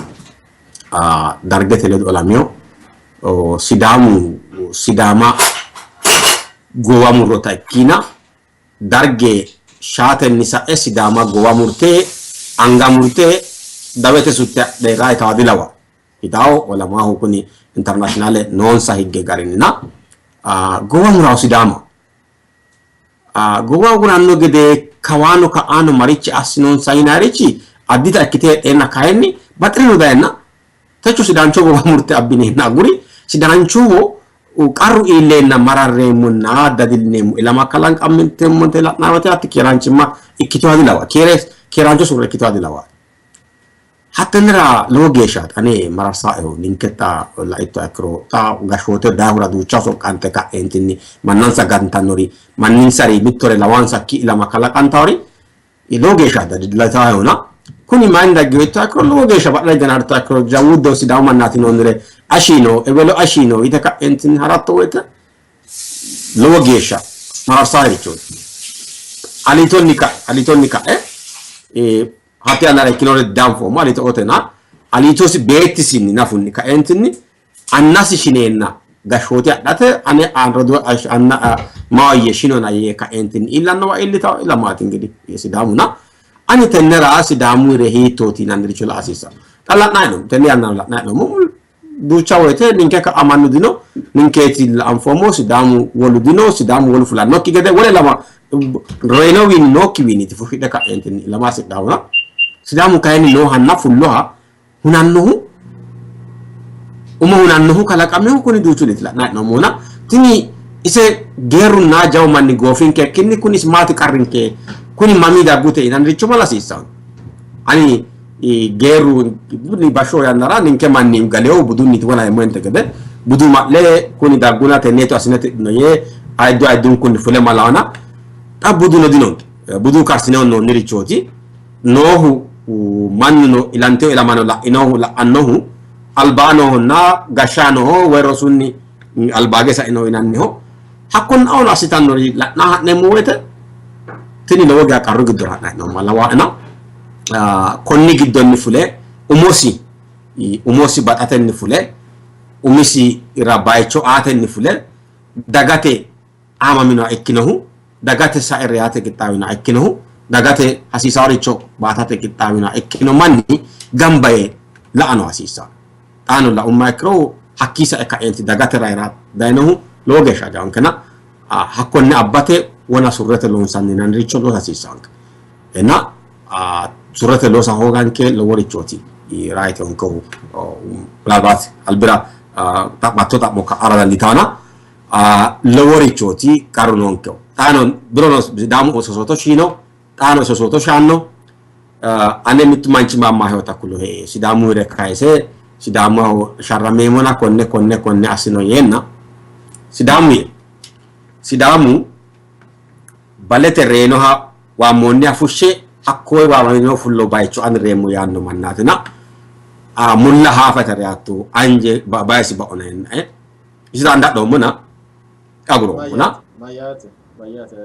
Dargete ledo olamino Sidaamu Sidaama goowa murrota ikkiina Darge shaatenni sa'e Sidaama goowa murte anga murte dawete sutte adhe raayitawa dilawa. Hidaawo olamaahu kuni internationale noonsa higge garinnina goowa murawo Sidaama. Goowa muranno gede kawaano ka'aano marichi assinonsa yinayirichi addita ikkite heedheenna kayinni baxirino dayenna techo Sidaancho goowa murte abbineenna aguri Sidaanchoho qarru iilleenna mararreemmonna dadillineemmo ilama kalanqammenteemmonte la'nanni woyte hatti keeraanchimma ikkitoha dilawa keeraancho surre ikkitoha dilawa. Hattennera lowo geeshsha ane mararsaeho ninke xa laittoha ikkiro xa gashshoote daahura duucha soqqante ka'eentinni mannansa gantannori manninsari mittore lawansakki ilama kalaqantawori lowo geeshsha dadillitaehona kuni mayinni daggino yittoha ikkiro lowo geeshsha badhera higge harittoha ikkiro jawuddo Sidaamu mannaati yinoonnire ashiino ewelo ashiino yite ka'eentinni haratto woyte lowo geeshsha mararsaarichooti. Aliitonni ka'e aliitonni ka'e hatte yannara ikkinore dianfoommo aliito otena aliitosi beettisinni nafunni kaeentinni annasi shineenna gashshoote adhate ane roduu anna maayye shinona yee kaeentinni iillannowa iillita ilamaati ingidihi Sidaamuna ani tennera Sidaamuyire hiittooti yinanniricho la hasiissanno. Xa la'nanni hee'noommo tenne yannara la'nanni hee'noommo duucha woyte ninke ka'a mannu dino ninkeeti anfoommo Sidaamu wolu dino Sidaamu wolu fulannokki gede wole lama reyinowiinni nookkiwiinniiti fushshidhe ka'eentinni ilama hasidhahura Sidaamu kayinni noohanna fulloha hunannohu umo hunannohu kalaqaminohu kuni duuchunniiti la'nanni hee'noommohuna tini ise geerrunna jawu manni goofinkekkinni kuni maati qarrinke kuni mamii daggute yinanniricho mala hasiissanno. Ani geerru bashsho yannara ninke manni galewo budunniti wona heemmoente gede budu ma'le kuni dagguna tenneetu assine tidhino yee ayiddu ayiddunkunni fule malaana xa buduno dinonke budu karsine hunnoonnirichooti noohu mannuno ilantino ilamano la'inohu la'annohu albaa noohonna gashshaa nooho woy rosunni albaage sainoho yinanniho hakkonni aono assitannori la'naa ha'neemmo woyte tini lowo geya qarru giddora ha'nanni hee'noommo lawaena konni giddonni fule umosi umosi baxatenni fule umisira bayicho aatenni fule dagate aamaminoha ikkinohu dagate sae reyate qixxaawinoha ikkinohu dagate hasiisaaricho baatate qixxaawinoha ikkino manni gamba yee la'ano hasiissanno. Xaano laumma ikkiro hakkii sae kaeenti dagate rayira dayinohu lowo geeshsha ajawonkena hakkonne abbate wona surrete loonsanni yinanniricho loosa hasiissanke. Na surrete loosa hooganke loworichooti rayiteonkehu ምናልባት albira xa'matto xa'mo ka'ara dandiitaana loworichooti qarru noonkehu. Xaano birono Sidaamu sosooto shiino xaano sosooto shaanno ane mittu manchi maammaahewota kulohe Sidaamu hire kayise Sidaamaho sharrameemmona konne konne konne assino yeenna Sidaamu yee Sidaamu balete reyinoha waammoonniha fushshe hakkoye waamamino fullo bayicho ani reemmo yaanno mannaatina mulla haafate reyatto anje bayisi baona yeennae isi dandadhoommona aguroommona Mayyaate mayyaate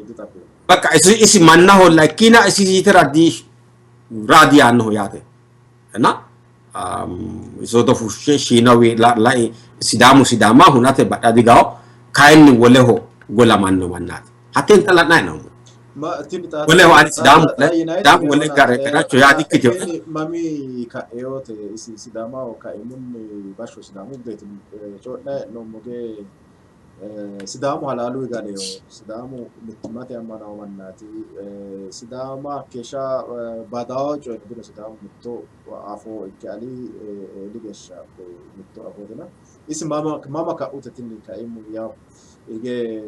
dixabbino. Bakka isi isi mannaholla ikkina isi siitira di raadi yaannoho yaate እና isoto fushshe shiinawi lai Sidaamu Sidaama hunate badha digawo kayinni woleho golamanno mannaati hatteen xa la'nanni hee'noommo. Tini xa Woleho ani xa Sidaamu xa yinayiti Sidaamu wole yona gare garacho yaa dikkitino. mami ka'eyote isi Sidaamaho kaimunni bashsho Sidaamu budeeti coyi'nanni hee'noommo gee Sidaamu halaalu galeyo Sidaamu mittimmate ammanawo mannaati. Sidaama keeshsha badawo coyi dino. Sidaamu mitto afoo ikke ali eeli geeshsha mitto afootina. Isi mama ka'ute tini kaimu yaw hige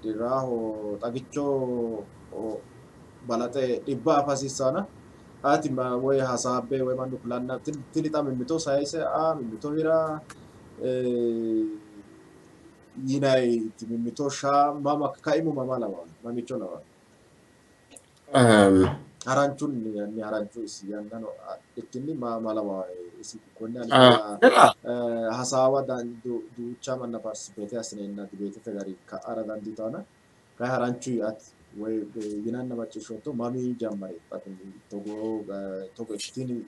diraaho xagicho balaxe dhibba afa hasiissaana ati woy hasaabbe woy mannu kulanna tini xa mimmito sayise a mimmito hira yinayti mimmito shaa mama kaimu mama lawa mamicho lawa haranchunni yanni haranchu isi yannano ikkinni mama lawa isi konne hasaawa duucha manna participate assineenna dibeetete gari ka'ara dandiitaana kay haranchu ati woy yinanna macciishshootto mami jammare xa togo togo tini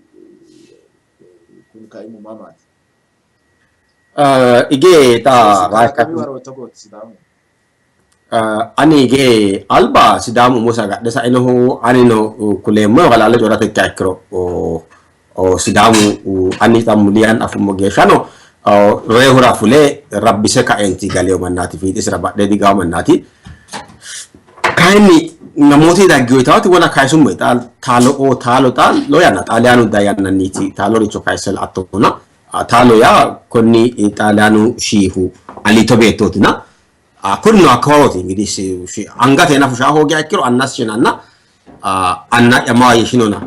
kun kaimu mamaati? Ige xa togooti Sidaamu. Ani ige alba Sidaamu umosi agadhe sainohu anino kuleemmo halaale coyi'rate ikkiha ikkiro Sidaamu ani xa muli yanna afummo geeshshano reyihura fule rabbise kaenti galeyo mannaati fiixisira badhe digawo mannaati. Kayinni namooti daggiyo yitaati wona kayisummo taalo taalo xa lowo yanna Xaaliyaanu dayi yannanniiti taaloricho kayisse la'attona taalo yaa konni Xaaliyaanu shiihu aliito beettootina kunino hakkawarooti እንግዲህ angate nafu shaa hoogiha ikkiro annas shinanna anna'ya maa yishinona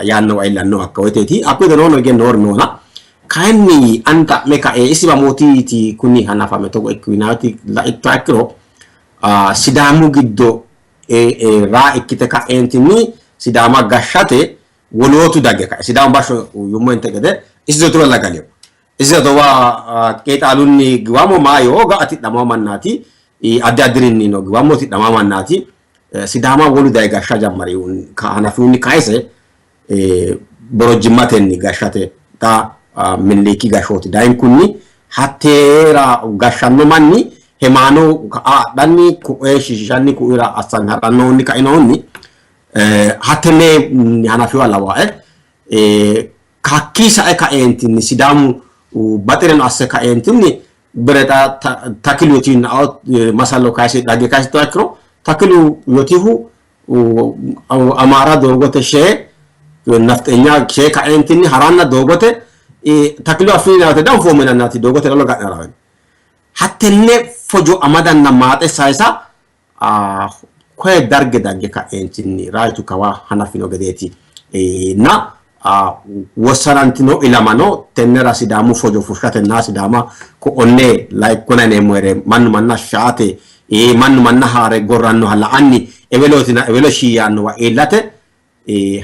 yaannowa iillanno hakka woyteeti. Hakkuyi noono hige noori noona kayinni ani xa'me kae isiwa mootiiti kuni hanafame togo ikki yinaati laittoha ikkiro Sidaamu giddo raa ikkite ka'eentinni Sidaama gashshate wolootu dagge ka'e Sidaamu bashsho yummointe gede isi tura lagaleyo isi towa qeexaalunni giwamo maayo ga'a tidhamawo mannaati addi addirinni no giwamo tidhamawo mannaati Sidaama wolu daye gashsha jammari hanafihunni kayise borojjimmatenni gashshate xa Miniliiki gashshooti dayinkunni hatteera gashshanno manni hemaano ka'a adhanni ku'e shishishanni ku'ira assanni ha'rannohunni kainohunni hattenne hanafiwa lawae hakkii sae kaeentinni Sidaamu baxireno asse kaeentinni bire xa Takilu yotihu masalo kayise dhagge kayisittoha ikkiro Takilu yotihu Amaara doogote shee nafxenya shee kaeentinni haranna doogote Takilu affini yaate danfoommo yinannaati doogote lalo ga'ne harawe hattenne fojo amadanna maaxe sayisa koye darge dagge ka'eentinni raayitu kawa hanafino gedeeti na wossanantino ilamano tennera Sidaamu fojo fushshatenna Sidaama ko'onne laikkona yineemmo here mannu manna shaate mannu manna haare gorrannoha la'anni ewelootina ewelo shii yaannowa iillate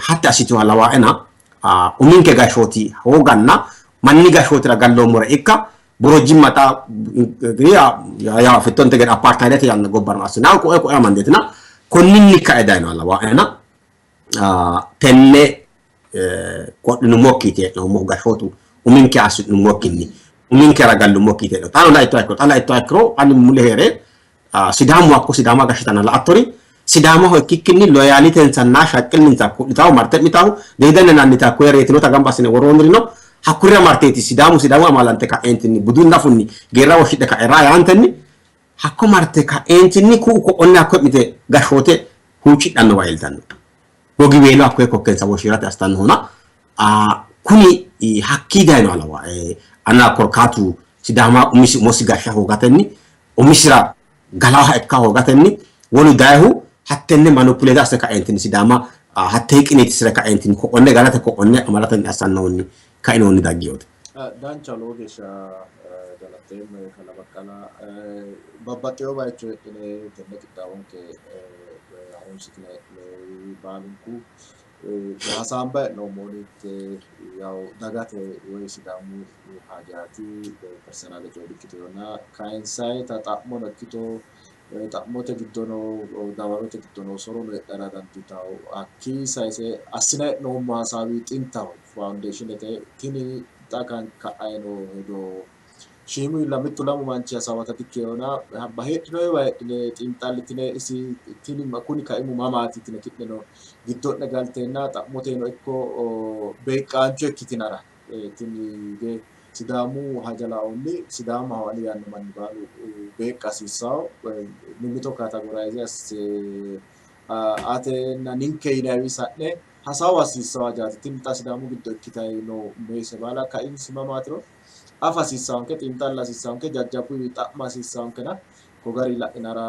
hatte assituha lawaena uminke gashshooti hooganna manni gashshootira galloommore ikka borojjimma xa yaa fittonte gede apartheidete yanna gobbara assinaahu koe koe amandeetina konninni kae dayinoha lawaena tenne qodhinummokkiiti hee'noommohu gashshootu uminke assi'nummokkinni uminkera gallummokkiiti hee'no xaano laittoha ikkiro xa laittoha ikkiro ani mule hee're Sidaamu hakko Sidaama gashshitanna la'attori Sidaamaho ikkikkinni loyalitensanna shaqqillinsa ku'litahu marte mi'tahu deedanna nannita hakkoye reetinota gamba assine woroonniri no hakkurira marteeti Sidaamu Sidaamu amaalante ka'eentinni budun nafunni geerra woshshidhe ka'e raa yaantenni hakko marte ka'eentinni ku'u ko'onne hakko mite gashshoote huuccidhannowa iiltanno gogiweelo hakkoye kokkensa woshshi'rate assitannohuna kuni hakkii dayinoha lawa anera korkaatu Sidaama umisi umosi gashsha hoogatenni umisira galaha ikka hoogatenni wolu dayihu hattenne manipulate asse kaeentinni Sidaama hattee qiniitisire kaeentinni ko'onne galate ko'onne amadatenni assannohunni kainohunni daggiyote. Dancha lowo geeshsha galateemmo Kalaa Baqqala. Babbaxxewo bayicho heedhine tenne qixxaawonke harunsitine baalunku hasaambayi hee'noommohunitte yawu dagate woy Sidaamu hajaati personale coye dikkiteyoona kayinsayita xa'mono ikkito xa'mote giddono dawarote giddono sorono heedhara dandiitawo hakkii sayise assinayi hee'noommo hasaawi xintaho foundationete tini xa ka'ayi noo hedo shiimu mittu lamu manchi hasaawata dikkeyona heedhinoyiwa heedhine xiinxallitine isi tini kuni kaimu mamaati yitine ki'neno giddo'ne galteenna xa'moteno ikko beeqqaancho ikkitinara tini hige Sidaamu haja laonni Sidaamaho ani yaanno manni baalu beeqqa hasiissawo. Mimmito categorize asse atenna ninke yinayiwi sa'ne hasaawa hasiissawo hajaati. Tini xa Sidaamu giddo ikkitayi noo meese baala kaimisi mamaatiro afa hasiissawonke, xiinxalla hasiissawonke, jajjabbuwi xa'ma hasiissawonkena ko gari la'inara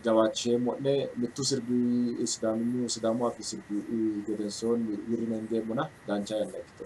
jawaachisheemmo'ne. Mittu sirbi Sidaaminyu Sidaamu afii sirbi gedensoonni wirrine hingeemmona dancha yanna ikkito.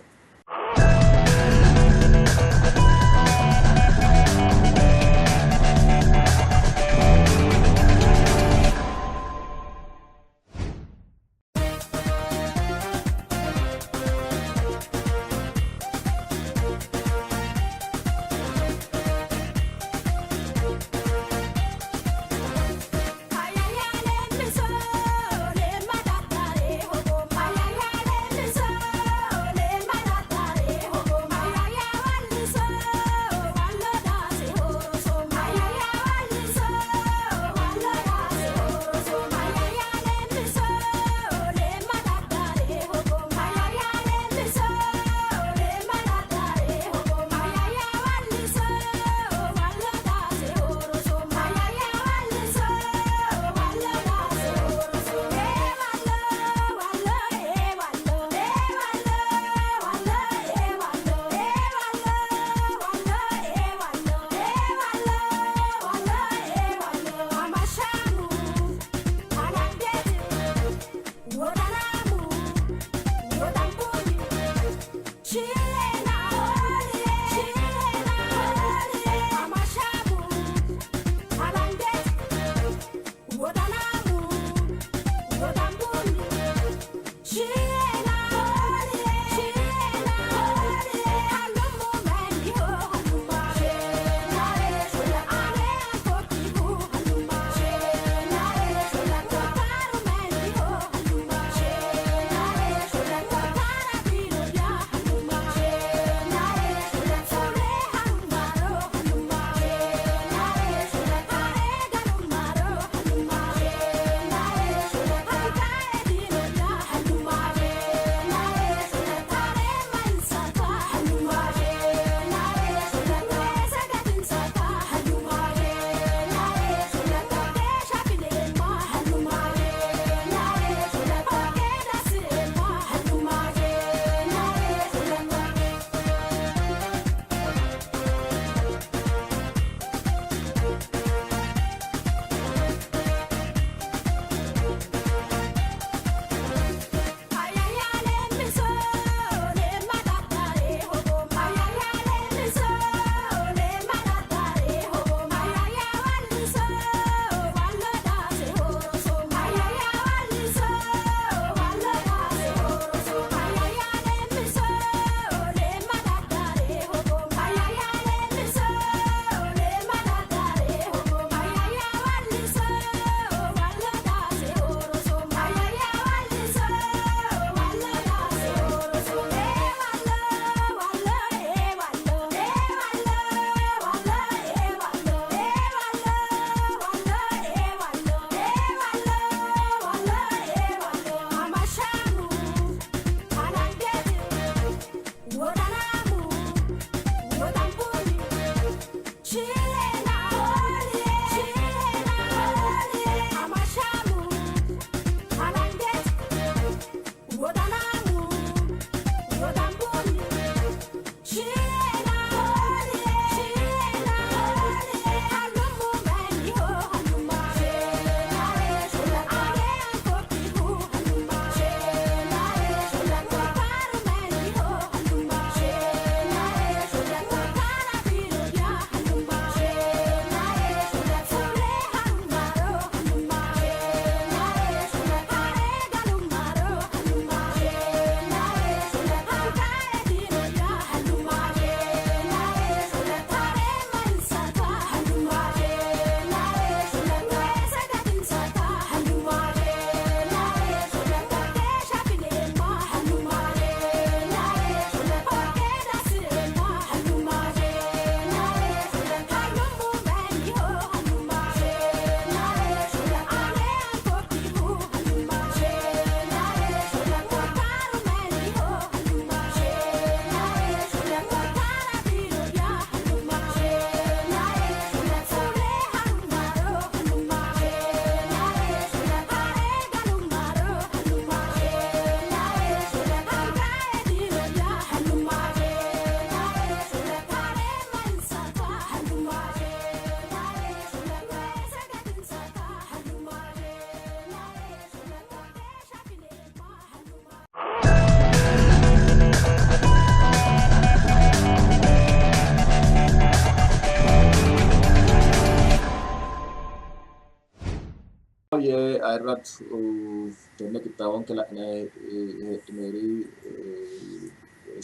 Ayirradu tenne qixxaawonke la'inanni heedhinoyiri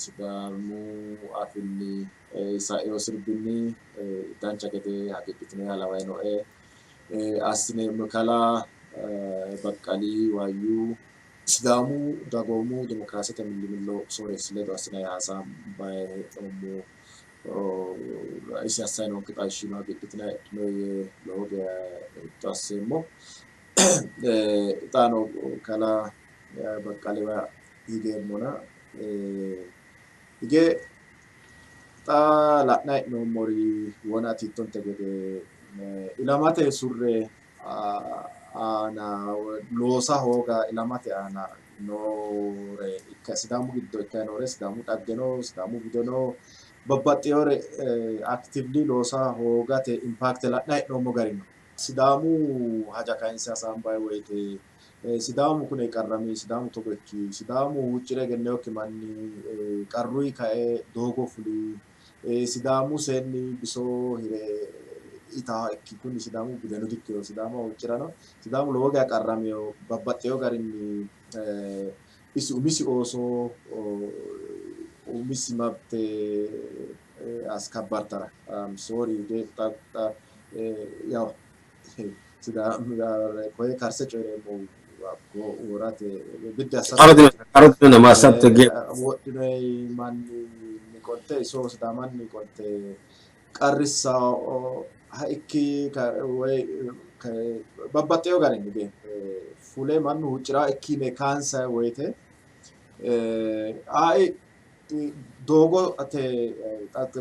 Sidaamu afiinni saeo sirbinni dancha gede hagiidhitinoyiha lawayi nooe. Assineemmo kalaa Baqqali Waayyu Sidaamu dagoomu dimokiraasete millimillo sooreessi ledo assinanni hasaambayi hee'noommo. Isi assayi noonke xawishshino hagiidhitinanni heedhinoyi yee lowo geya hexxo asseemmo. Xaano kalaa Baqqaliwa higeemmona hige xa la'nayi hee'noommori wona ati yiittonte gede ilamate surre aana loosa hooga ilamate aana noore ikka Sidaamu giddo ikkayi noore Sidaamu dhaggeno Sidaamu budeno babbaxxinore actively loosa hoogate impact la'nayi hee'noommo gari no. Sidaamu haja kayinse hasaambayi woyte Sidaamu kune qarrami, Sidaamu togo ikki, Sidaamu huuccire egennewokki manni qarruyi kae doogo fuli, Sidaamu seenni biso hire itaaha ikki, kuni Sidaamu budeno dikkino, Sidaama huuccirano Sidaamu lowo geya qarramino babbaxxewo garinni isi umisi ooso umisi mabte askabbartara sorry yaw Sidaama koye karse coyireemmohu hakko worate biddi assate wodhinoyi manni qolte iso Sidaamanni qolte qarrissawo ikki woy babbaxxewo garinni fule mannu huucciraa ikki yine kaansayi woyte ayi doogote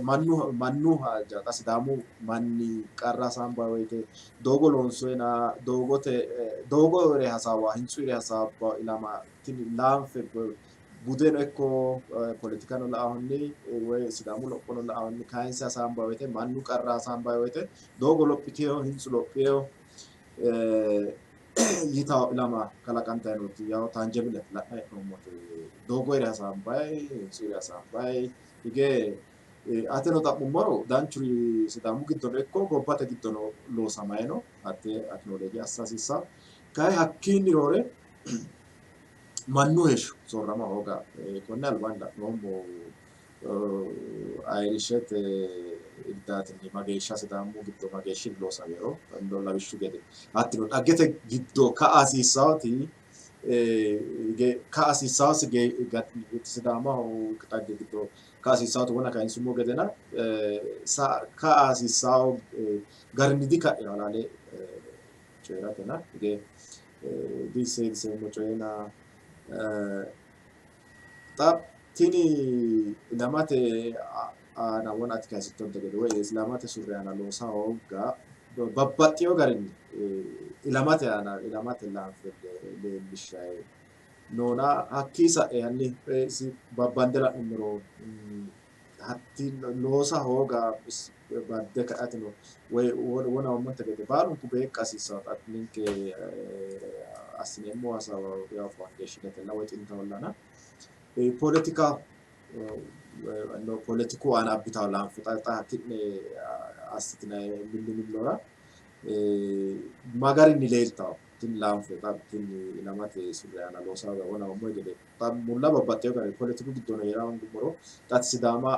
mannu mannu haja xa Sidaamu manni qarra hasaambayi woyte doogo loonsoyina doogote doogore hasaawa hintsuyire hasaabba ilama tini laanfe budeno ikko politikano la'ahunni woy Sidaamu lophono la'ahunni kayinse hasaambayi woyte mannu qarra hasaambayi woyte doogo lophiteyo hintsu lophiyo yitawo ilama kalaqantayi nooti yaw tangible la'nayi hee'noommote doogoyire hasaambayi hintsuyire hasaambayi hige ateno xa'mummoro danchuri Sidaamu giddono ikko gobbate giddono loosamayi no hatte acknowledge assa hasiissawo. Kayi hakkiinni roore mannu heeshsho soorrama hooga konne albaanni la'noommo Ayirishete irdaatinni mageeshsha Sidaamu giddo mageeshshi loosamero lawishshu gede hattino dhaggete giddo ka'a hasiissawoti ka'a hasiissawose Sidaamaho dhagge giddo ka'a hasiissawoti wona kayinsummo gedena ka'a hasiissawo garinni dika'ino halaale coyiratena hige diseediseemmo coyina xa tini ilamate aana wona ati kayisittonte gede woy ilamate surre aana loosa hooga babbaxxewo garinni ilamate aana ilamate laanfe leellishshayi noona hakkii sa'e hanni babbande la'nummoro hatti loosa hooga badde ka'ateno woy wona hoommonte gede baalunku beeqqa hasiissanno xa ninke assineemmo hasaawa yaw foundationetella woy xintahollana poletika poletiku aana abbitawo laanfe xa xa ki'ne assitinanni millimillora ma garinni leeltawo tini laanfe xa tini ilamate surre aana loosa wona hoommo gede xa mulla babbaxxewo garinni poletiku giddono heera hoongummoro xa Sidaama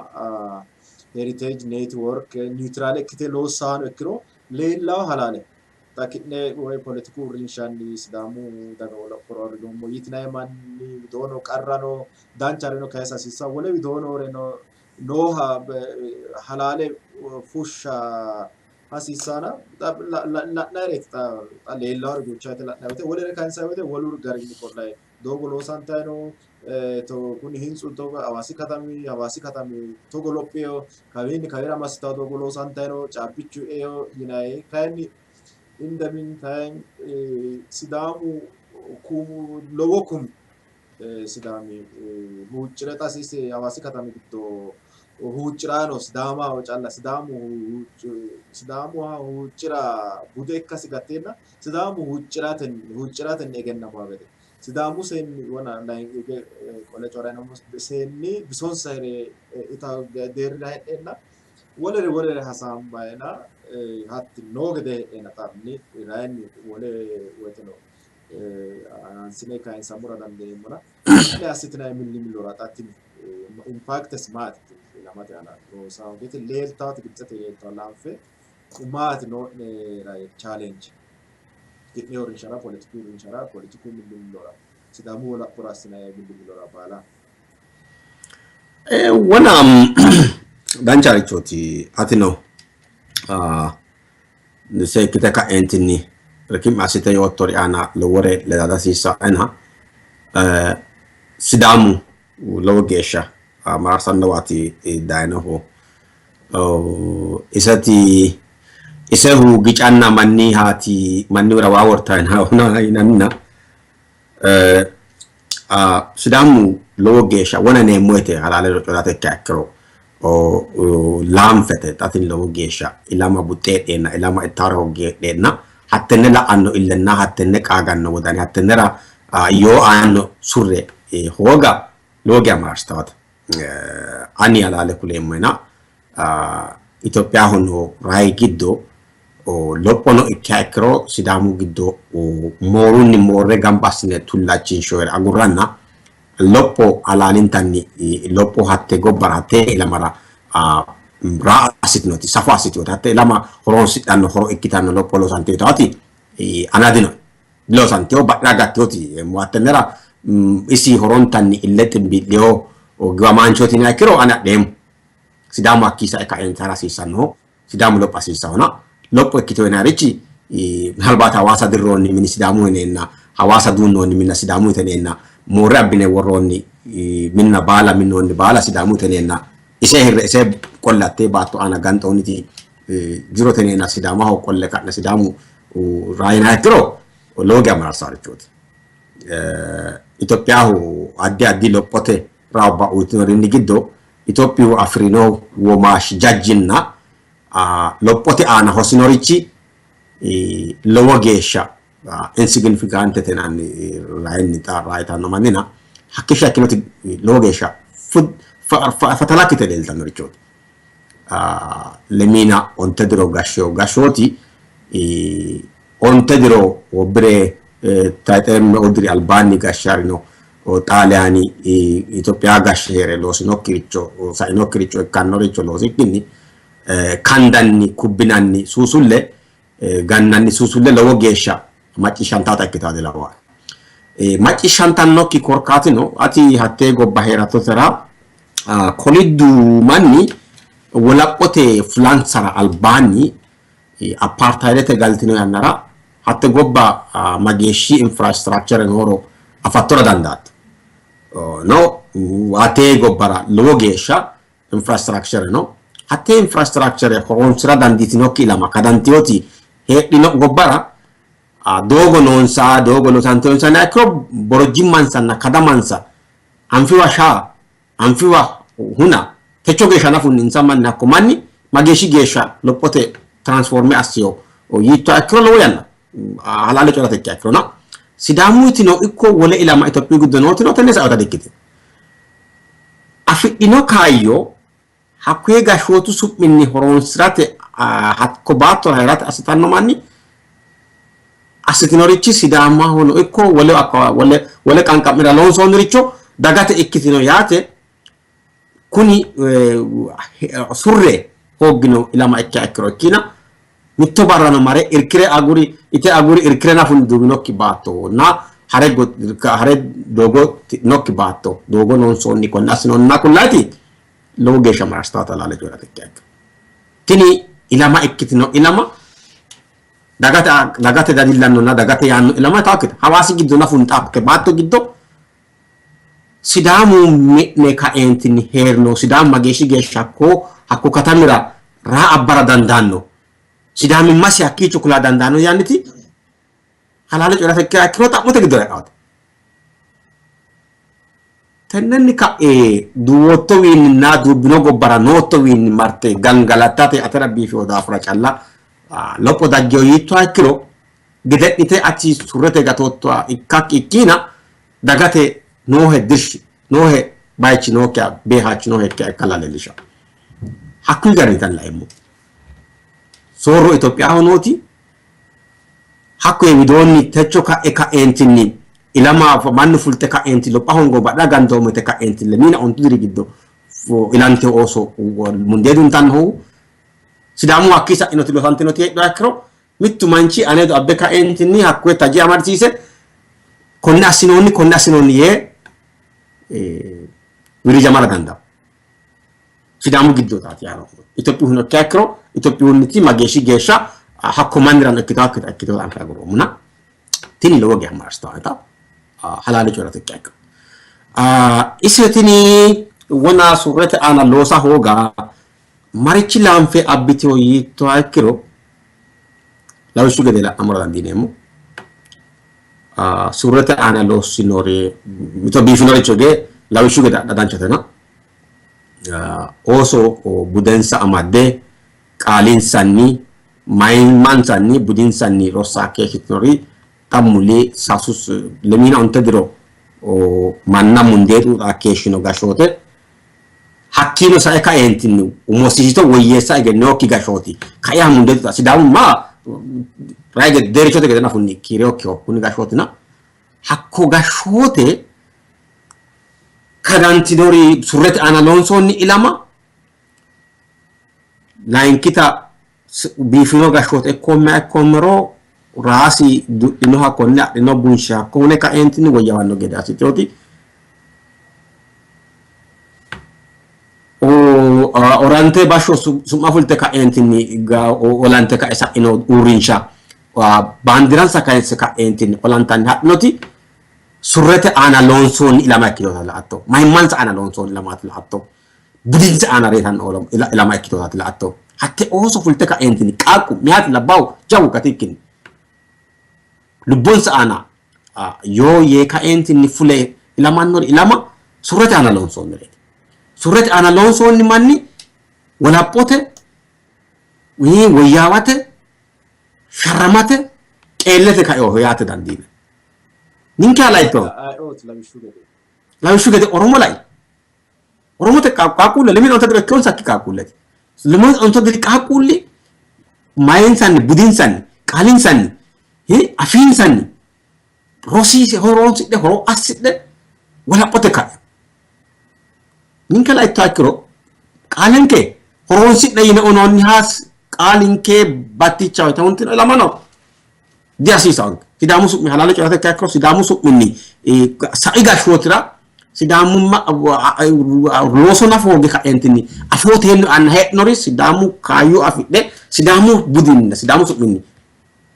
Heritage Network neutral ikkite loossaano ikkiro leellawo halaale xa ki'ne woy poletiku uurrinshanni Sidaamu daga wolaphora uurrinoommo yitinayi manni widoono qarrano danchareno kayisa hasiissanno wole widoonoreno nooha halaale fushsha hasiissana la'nayireeti xa leellawore duucha woyte la'nayi woyte wolere kayinsayi woyte wolu garinni qollayi doogo loosantayi no kuni hintsu togo Hawaasi katami Hawaasi katami togo lophiyo kawiinni kawira massitawo doogo loosantayi no caabbichu eyo yinayi kayinni in the meantime Sidaamu kumu lowo kumi Sidaami huuccire xa isi Hawaasi katami giddo huucciraano Sidaamaho calla Sidaamu Sidaamuha huuccira bude ikkasi gatteenna Sidaamu huucciratenni huucciratenni egennamawo gede Sidaamu seenni wona layinki qole coyi'ranno seenni bisonsa hire ita deerrira heedheenna wolere wolere hasaambayina hatti noo gede heedheenna xarni kayinni wole woyteno Aansine kayinsammora dandiineemmona ane assitinanni millimillora xa tini impactes maati ilamate aana loosa hoogate leeltaati Gibitsete leeltawo laanfe maati noo'ne challenge ki'ne uurrinshara poletiku uurrinshara poletiku millimillora Sidaamu wolaphora assinanni millimillora baala? Wona dancharichooti atino seekkite ka'eentinni riki'ma assite yoottori aana lowore ledada hasiissaena Sidaamu lowo geeshsha mararsannowaati dayinohu. Iseti isehu gicanna manni haati manniwira waa wortayina yinanna Sidaamu lowo geeshsha wona neemmo yite halaale coyi'rate ikkiha ikkiro laanfete xa tini lowo geeshsha ilama buxxe heedheenna ilama ittaare hoogge heedheenna hattenne la'anno illenna hattenne qaaganno wodani hattennera yoo aanno surre hooga lowo geya mararsitawate. Ani halaale kuleemmohena Itophiyaho noo rayi giddo lophono ikkiha ikkiro Sidaamu giddo moorunni moorre gamba assine tullachinshoyere agurranna lopho halaalintanni lopho hatte gobbara hatte ilamara raa assitinoti safo assitinoti hatte ilama horoonsidhanno horo ikkitanno lopho loosantinotaati ana dinoe. Diloosantino badhera gattinoti hattennera isi horontanni ille ximbii'lino giwamaanchooti yiniha ikkiro ani adheemmo. Sidaamu hakkii sae kaeenti hara hasiissannoho. Sidaamu lopha hasiissahona. Lopho ikkito yinannirichi minalbaati Hawaasa dirroonni mini Sidaamu yineenna, Hawaasa duunnoonni minna Sidaamu yiteneenna, moorre abbine worroonni minna baala minnoonni baala Sidaamu yiteneenna, ise hirre ise qolle hattee baatto aana ganxoonniti jirote yineenna Sidaamaho qolle ka'ne Sidaamu raa yinanniha ikkiro lowo geya mararsaarichooti. Itophiyaho addi addi lophote raubba uyitinorinni giddo Itophiyu afi'rino womaashshi jajjinna lophote aana hosinorichi lowo geeshsha insignificantete yinanni rayinni xa rayitanno mannina hakkeeshsha ikkinoti lowo geeshsha fatalakkite leeltannorichooti. Lemiina onte diro gashshino gashshooti onte diro bire tayxe meu diri albaanni gashsharino Xaaliyaani Itophiya gashshe hee're loosinokkiricho sainokkiricho ikkannoricho loosikkinni kandanni kubbinanni suusulle gannanni suusulle lowo geeshsha macciishshantaata ikkitawo dilawae. Macciishshantannokki korkaatino ati hattee gobba hee'rattotera koliddu manni wolaphote fulansara albaanni Apartayidete galtino yannara hatte gobba mageeshshi infrastructure nooro afattora dandaatto. No, hattee gobbara lowo geeshsha infrastructure no. Hattee infrastructure horoonsi'ra dandiitinokki ilama kadantinoti heedhino gobbara doogo noonsa, doogo loosantinonsa yiniha ikkiro borojjimmansanna kadamansa anfiwa shaa anfiwa huna techo geeshsha nafunni insa manni hakko manni mageeshshi geeshsha lophote transforme assiyo yiittoha ikkiro lowo yanna halaale coyi'rate ikkiha ikkirona Sidaamuyitino ikko wole ilama Itophiyu giddo nootino tenne sa'ota dikkitino. Afidhino kaayyo hakkuye gashshootu su'minni horoonsi'rate hakko baattora hee'rate assitanno manni assitinorichi Sidaamahono ikko wole wole wole qanqa'mira loonsoonniricho dagate ikkitino yaate kuni surre hooggino ilama ikkiha ikkiro ikkina mitto barrano mare irkire aguri ite aguri irkire nafunni duuwinokki baatto na hare hare doogo tidhinokki baatto doogo loonsoonni konne assinoonna kullaati lowo geeshsha mararsitanota halaale coyi'rate ikkiha ikkiro tini ilama ikkitino ilama dagate dagate dadillannonna dagate yaanno ilama taakkita Hawaasi giddo nafunni xaakke baatto giddo Sidaamu mi'ne kaeentinni hee'rino Sidaamu mageeshshi geeshsha hakko hakko katamira raa abbara dandaanno Sidaamimmasi hakkiicho kula dandaanno yaanniti halaale coyi'rate ikkiha ikkiro xa'mote giddora e'aate. Tennenni ka'e duuwoottowiinninna duubbino gobbara noottowiinni marte gangalattate atera biifino daafira calla lopho daggino yiittoha ikkiro gede'nite ati surrete gatoottoha ikkakki ikkiina dagate noohe dirshi noohe bayichi nookkiha beehaachi noohekkiha ikkalla leellishanno. Hakkuyi garinni laeemmo. Soorro Itophiyaho nooti Hakkuyi widoonni techo ka'e ka'eentinni ilama mannu fulte ka'eenti lopha hongo badha gantoommo yite ka'eenti lemiina ontu diri giddo ilante ooso mundee duntannohu Sidaamu hakkii sa'inoti losantinoti heedhuha ikkiro mittu manchi anedo abbe kaeentinni hakkuye taje amadisiise konne assinoonni konne assinoonni yee wirrijamara dandaanno. Sidaamu giddotaati yaano Itophiyu huno ikkiha ikkiro Itophiyunniti mageeshshi geeshsha hakko mannirano ikkitawokkita ikkitewota anfe agurroommona tini lowo geeshsha mararsitannoeta halaale coyi'rate ikkiha ikkiro. Ise tini wona surrete aana loosa hooga marichi laanfe abbitewo yiittoha ikkiro lawishshu gede la'nammora dandiineemmo. Surrete aana loossinori mito biifinoricho gede lawishshu gede adha danchatena ooso budensa amadde qaalinsanni mayimmansanni budinsanni rossa keeshshitinori xa muli sasu lemiina onte diro manna mundee xuuxa keeshshino gashshoote hakkiino sae kaeentinni umosisito woyyeessa egennewokki gashshooti kaiha mundee xuuxa Sidaamu ma rayi gede deerichote gede nafunni kiirewokkiho kuni gashshootina hakko gashshoote kadantinori surrete aana loonsoonni ilama layinkita biifino gashshoote ikkoommeha ikkoommero raasi du'linoha konne adhino bunshe hakko hune kaeentinni woyyawanno gede assiteoti. Orante bashsho su'ma fulte kaeentinni olante ka'e sa'ino uurrinsha baandiransa kayinse ka'eentinni olantanni hadhinoti surrete aana loonsoonni ilama ikkitinota la''atto. Mayimmansa aana loonsoonni ilamaati la''atto. Budinsa aana reyitanno ilama ikkitinotaati la''atto. Hatte ooso fulte ka'eentinni qaaqqu, meyaati, labbaahu, jawu gatikkinni lubbonsa aana yoo yee kaeentinni fule ilamannori ilama surrete aana loonsoonnireeti. Surrete aana loonsoonni manni wolaphote, woyyaawate, sharramate, qeellete kainoho yaate dandiinanni. Ninke laitto? Ayeooti lawishshu gede? Lawishshu gede Oromo lai. Oromote qaaqquulle lemina onta diro ikkinonsakki qaaqquulleeti. Lemina onta diri qaaqquulli mayinsanni, budinsanni, qaalinsanni, afiinsanni rosiise horoonsidhe horo assidhe wolaphote ka'e. Ninke laittoha ikkiro qaalenke horoonsi'ne yine onoonniha qaalinke battichaho yite huntino ilama no. Dihasiisaanke. Sidaamu su'mi halaale coyi'rate ikkiha ikkiro Sidaamu su'minni sai gashshootira Sidaamumma looso nafa hooge ka'eentinni afoote anna hee'nori Sidaamu kaayyo afidhe Sidaamu budinna Sidaamu su'minni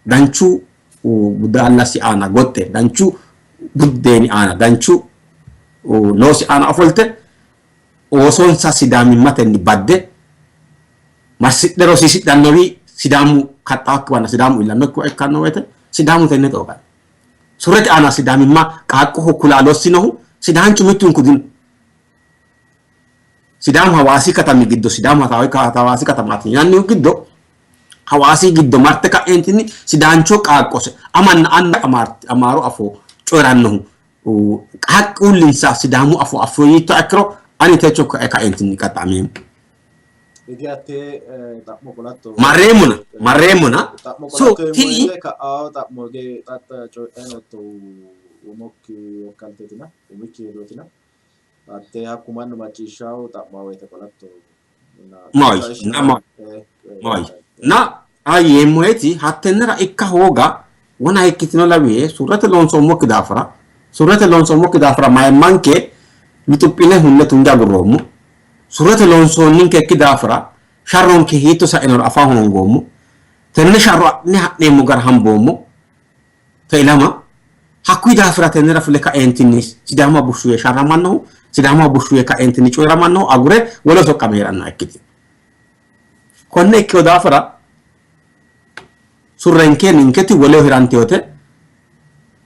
danchu daallasi aana goxxe danchu buddeeni aana danchu loosi aana ofolte oosonsa Sidaamimmatenni badde massidhe rosiisidhannori Sidaamu kaxxawokkiwanna Sidaamu iillannokkiwa ikkanno woyte Sidaamu tenne xooqanno. Surrete aana Sidaamimma qaaqqoho kula lossinohu Sidaanchu mittunku dino. Sidaamu Hawaasi katami giddo Sidaamu Hawaasi katamaati yinannihu giddo Hawaasi giddo marte ka'eentinni Sidaancho qaaqqose amanna anna Amaaru afoo coyi'rannohu qaaqquullinsa Sidaamu afoo affino yiittoha ikkiro ani techo kae kaeentinni qaxxameemmo. Hige hattee xa'mo qolatto. Marreemmona marreemmona. Xa'mo So qolatto tini woyte ka'ao xa'mo hige xa coyidhanni noottohu umokki wokkalteetina umikki hedootina hattee hakku mannu macciishshawo xa'muwa woyte qolatto. Maayi na maayi na yeemmoeti hattennera ikka hooga wona ikkitino lawihe surrete loonsoommokki daafira surrete loonsoommokki daafira mayimmanke luxuphine hunne tunge agurroommo. Surrete loonsoonninkekki daafira sharronke hiitto sa'inoro afa hoongoommo. Tenne sharro adhine ha'neemmo gara hamboommo. Te ilama hakkuyi daafira tennera fule kaeentinni Sidaama bushshu yee sharramannohu, Sidaama bushshu yee kaeentinni coyi'ramannohu agure woleho soqqame hee'rannoha ikkitino. Konne ikkino daafira surrenke ninketi woleho hiranteyote,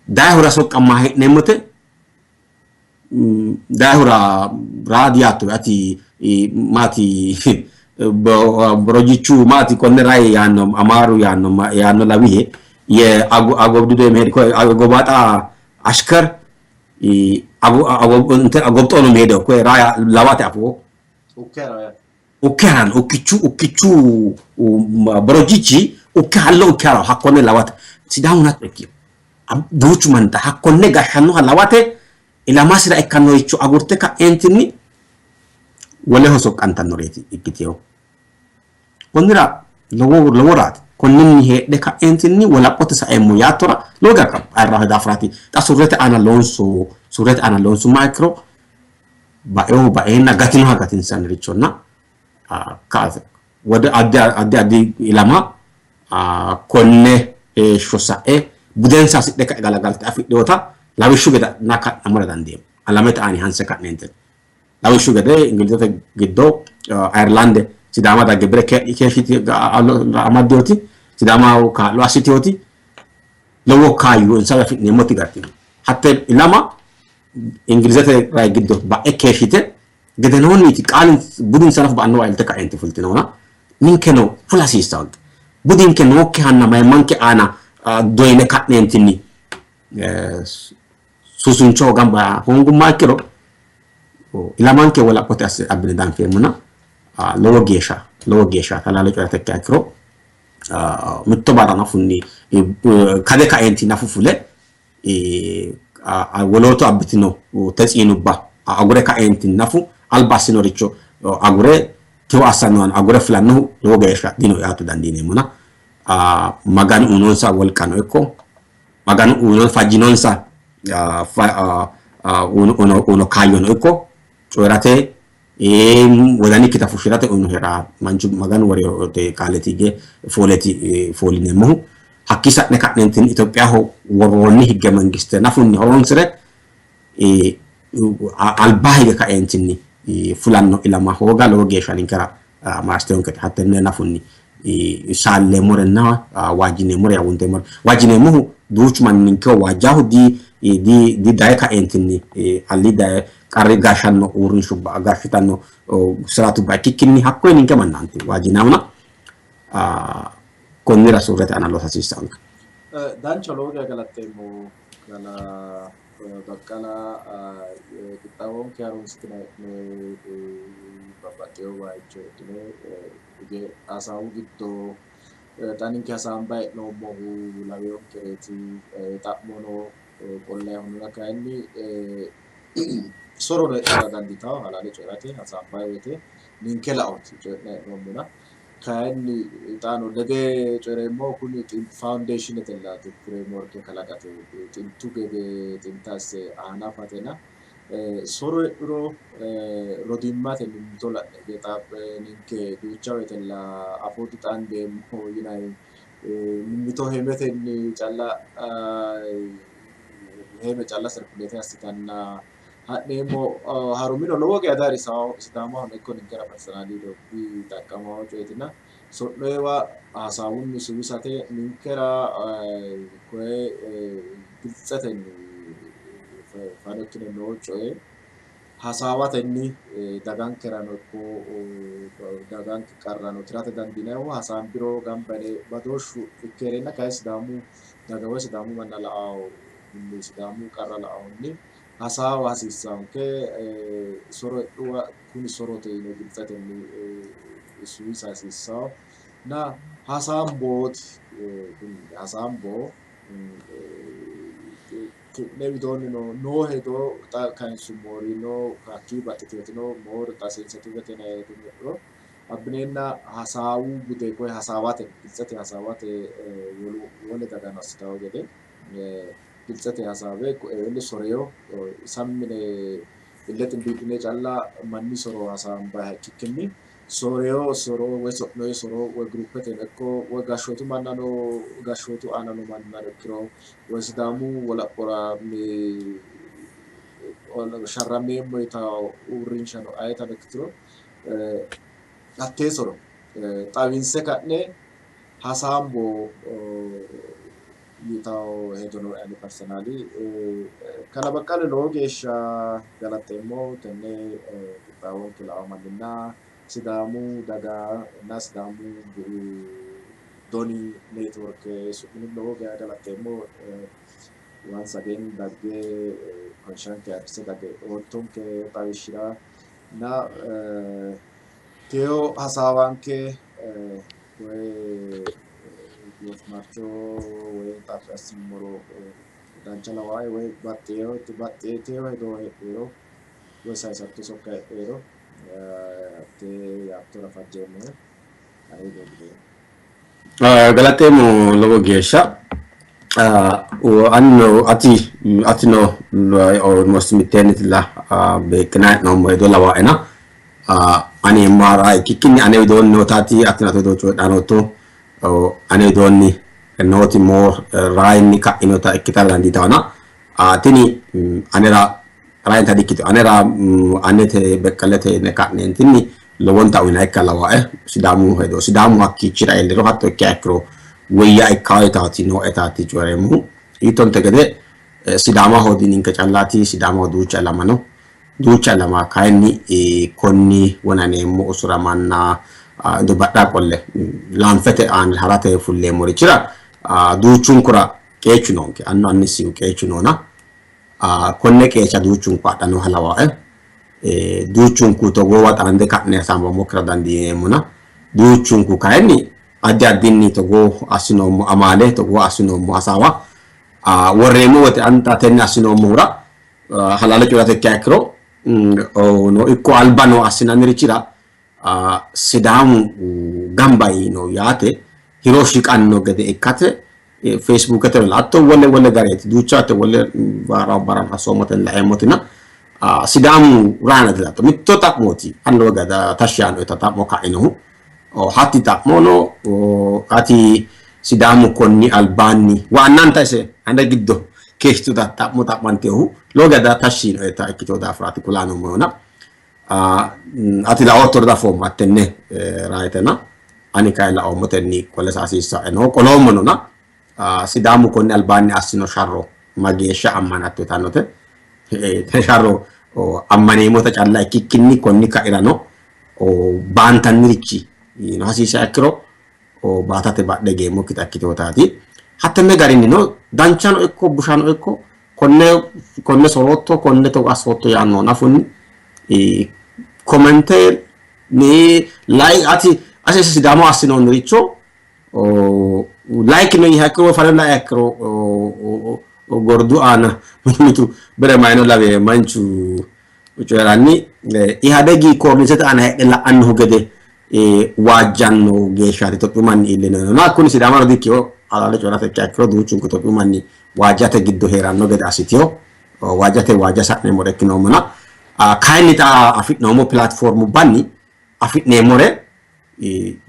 dayihura soqqamma hee'neemmote, dayihura raadi yaatto ati maati borojjichu maati konne rai yaanno Amaaru yaanno yaanno lawihe ye agobdido የሚሄድ ጎባጣ አሽከር አጎብጦ ነው የሚሄደው እኮ ራያ ላዋት አፍዎ ukkeran ukkichu ukkichu borojjichi ukke hallo ukkera hakkonne lawate Sidaamu hatto ikkino. Duuchu manni hakkonne gashshannoha lawate ilamasira ikkannoricho agurte ka'eentinni woleho soqqantannoreeti ikkiteyo. Konnira lowo loworaati. Konninni heedhe ka'eentinni wolaphote saeemmo yaattora lowo geeshsha ayirraho daafiraati. Xa surrete aana loonso surrete aana loonsummoha ikkiro baeohu baeenna gatinoha gatinsannirichonna wode addi addi addi ilama konne heeshsho sa'e budensa hasidhe ka'e galagalte afidhinota lawishshu gede adhina ka'nammora dandiineemmo. Alamete aani hanse ka'neentinni. Lawishshu gede Ingilizete giddo Ayerlaande Sidaama dagge bire keeshshiti amaddinoti Sidaamaho kaa'lo assitinoti lowo kaayyo insawi afi'neemmoti gattino. Hatte ilama Ingilizete rayi giddo ba'e keeshshite gedenoonniiti qaalin budinsa nafa ba'annowa ilte ka'eenti fultinohuna ninkeno fula hasiissanonke. Budinke nookkihanna mayimmanke aana doyine ka'neentinni suusunchoho gamba hoongumma ikkiro ilamanke wolaphote asse abbine danfeemmona lowo geeshsha lowo geeshsha halaale coyi'rate ikkiha ikkiro mitto barra nafunni kade kaeenti nafu fule wolootu abbitino tetsiinubba agure kaeenti nafu alba assinoricho agure tiwo assannohano agure fulannohu lowo geeshsha dino yaate dandiineemmona Maganu uyinonsa wolqano ikko Maganu uyino fajjinonsa uyino kaayyono ikko coyi'rate wodanikkita fushshi'rate uyinohera manchu Maganu worinote qaaleeti hige fooleeti foolineemmohu. Hakkii sa'ne ka'neentinni Itophiyaho worroonni higge mangiste nafunni horoonsi're alba hige kaeentinni fulanno ilama hooga lowo geeshsha ninkera maarsitinonke. Hattenne nafunni saalleemmorenna waajjineemmore awunteemmore. Waajjineemmohu duuchu manni ninkeho waajjahu di di daye kaeentinni alli daye qarri gashshanno uurrinshubba gashshitanno siraatubba ikkikkinni hakkoye ninke mannaanti waajjinahuna konnira surrete aana loosa hasiissannonke. Dancha lowo geya galaxxeemmo kalaa Baqqala qixxaawonke harunsitinanni babbaxxewo bayicho heedhine hige hasaawu giddo xa ninke hasaambayi hee'noommohu laweyokkireeti xa'mono qollayihunna kayinni sorono heedhara dandiitawo halaale coyi'rate hasaambayi woyte ninke laooti coyi'nayi hee'noommona kayinni xaano lede coyi'reemmohu kuni foundationete laati framework kalaqate xintu gede xinta asse hanafatena soro heedhuro rodiimmate mimmito la'ne xa ninke duucha woytella afoo dixaandeemmo yinanni mimmito hemetenni calla heme calla sirkuleete assitanna ha'neemmo harumino lowo geya diayirrisawo Sidaamahono ikko ninkera personally dixaqqamawo coyeetina so'noyiwa hasaawunni suwisate ninkera koye giltsetenni fano ikkine noo coye hasaawatenni dagankerano ikko daganke qarrano tirate dandiinannihu hasaambiro gamba yine badooshshu ikke heereenna kayi Sidaamu daga woyi Sidaamu manna la'ahunni Sidaamu qarra la'ahunni hasaawa hasiissanke soro heedhuwa kuni sorote yine giltsetenni suwisa hasiissawo na hasaambooti hasaambo ki'ne widoonnino noo hedo xa kayinsummori no hakkii baxxiteetino more xa sensitivete yinanni heedhuro abbineenna hasaawu bude koye hasaawate giltsete hasaawate wolu wole dagano assitawo gede giltsete hasaawe eweli soreyo sammine ille ximbiiphine calla manni soro hasaambayiha ikkikkinni soreyo soro woy so'noyi soro woy gurupeteno ikko woy gashshootu mannano gashshootu aana noo mannano ikkiro woy Sidaamu wolaphora sharrameemmo yitawo uurrinshano ayetano ikkituro hattee soro xawinse ka'ne hasaambo yitawo hedo nooe ane personally. Kalaa Baqqala lowo geeshsha galaxxeemmo tenne qixxaawonke la'awo manninna Sidaamu daganna Sidaamu doni network su'minni lowo geeshsha galaxxeemmo. Once again dagge koyishshanke ayirrisse dagge oottonke xawishshira na teyo hasaawanke koye Goofimarcho woy xaphi assinummoro dancha lawaae woy baxxiteyo hedo heedhuhero woy sayisatto sokka heedhuhero hatte yaattora fajjeemmohe. Ane widoonni. Galateemmo lowo geeshsha. Anino ati atino almost mitteenni beeqqinanni hee'noommo hedo lawaaena ani maara ikkikkinni ane widoonni nootaati atino ate widoo coyidhanni nootto ane widoonni nooti moo raayinni ka'inota ikkitara dandiitawona tini anera raayinta dikkito anera anete beqqalete yine ka'neentinni lowonta uyinannikkiha lawaae Sidaamu hedo Sidaamu hakkiichira iilliro hatto ikkiha ikkiro woyya ikkawo yitaati nooetaati coyi'reemmohu. Hiittonte gede Sidaamaho dininke callaati Sidaamaho duucha ilama no. Duucha ilama kayinni konni wonaneemmo usuramanna badha qolle laanfete aana harate fulleemmorichira duuchunkura qeechu noonke. Annu annisihu qeechu noona. Konne qeecha duuchunku adhannoha lawaae. Duuchunku togoowa xaande ka'ne hasaambammokira dandiineemmona. Duuchunku kayinni addi addinni togoo assinoommo amaale togoo assinoommo hasaawa worreemmo wote anta tenne assinoommohura halaale coyi'rate ikkiha ikkiro no ikko alba no assinannirichira Sidaamu gamba yiino yaate hiro shiqanno gede ikkate Facebookete hatto wole wole gareeti duucha wole baara barano assoommotenni laeemmotina Sidaamu raana dilatto mitto xa'mooti ani lowo geeshsha tashshi yaannoeta xa'mo ka'inohu hatti xa'mono ati Sidaamu konni albaanni waannanta ise ane giddo keeshshituta xa'mo xa'mantehu lowo geeshsha tashshi yiinoeta ikkitino daafiraati kulaa noommohuna ati laoottori dafoommo hattenne raayitena ani kayi laoommotenni qole hasiissae no qoloommonona Sidaamu konni albaanni assino sharro mageeshsha ammanatto yitannote sharro ammaneemmota calla ikkikkinni konni ka'irano baantannirichi hasiisiha ikkiro baatate badhe higeemmokkita ikkitinotaati. Hattenne garinnino danchano ikko bushano ikko konne konne sorootto konne togo assootto yaanno nafunni kommente like ati ase Sidaamo assinoonniricho like no yiiha ikkiro fano laiha ikkiro gordu aana mitu bere mayino lawe manchu coyi'ranni Ihadegi koornisete aana heedhe la'annohu gede waajjanno geeshshaati Itophiyu manni iillino. Kuni Sidaamano dikkino halaale coyi'rate ikkiha ikkiro duuchunku Itophiyu manni waajjate giddo hee'ranno gede assitino. Waajjate waajja sa'neemmore ikkinoommona kayinni xa afi'noommo pilaatifoormubbanni afi'neemmore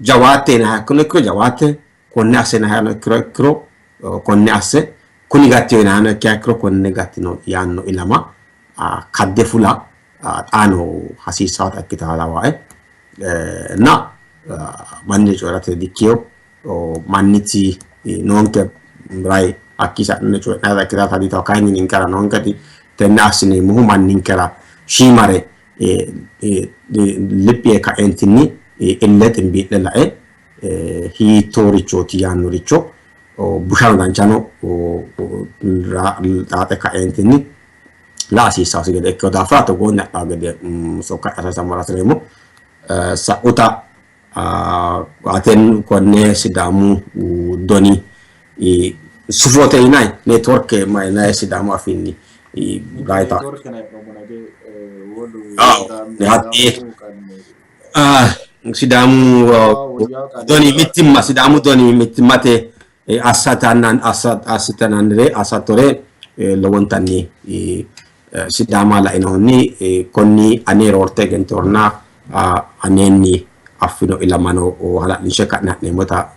jawaatte yinanniha ikkiro ikkiro jawaatte konne asse yinanniha ikkiro ikkiro konne asse kuni gattino yinanniha ikkiha ikkiro konne gattino yaanno ilama kadde fula xaano hasiissawota ikkita lawaae na manni coyi'rate dikkino manniti noonke rayi hakkii sa'ne coyi'nannita ikkitata diitawo kayinni ninkera noonketi tenne assineemmohu manninkera shiimare liphi yee kaeentinni ille ximbii'le lae hiittoorichooti yaannoricho bushano danchano xaaxe kaeentinni la hasiissasi gede ikkino daafira togoonni adhaa gede sokka saysammora hasireemmo. Sa'uta aten konne Sidaamu doni sufote yinay network mayinay Sidaamu afiinni gaayita. Sidaamu doni mittimma Sidaamu doni mittimmate assitanannire assattore lowontanni Sidaama lainohunni konni ane roorte egentorna aneenni affino ilamano hala'linshe ka'ne ha'neemmota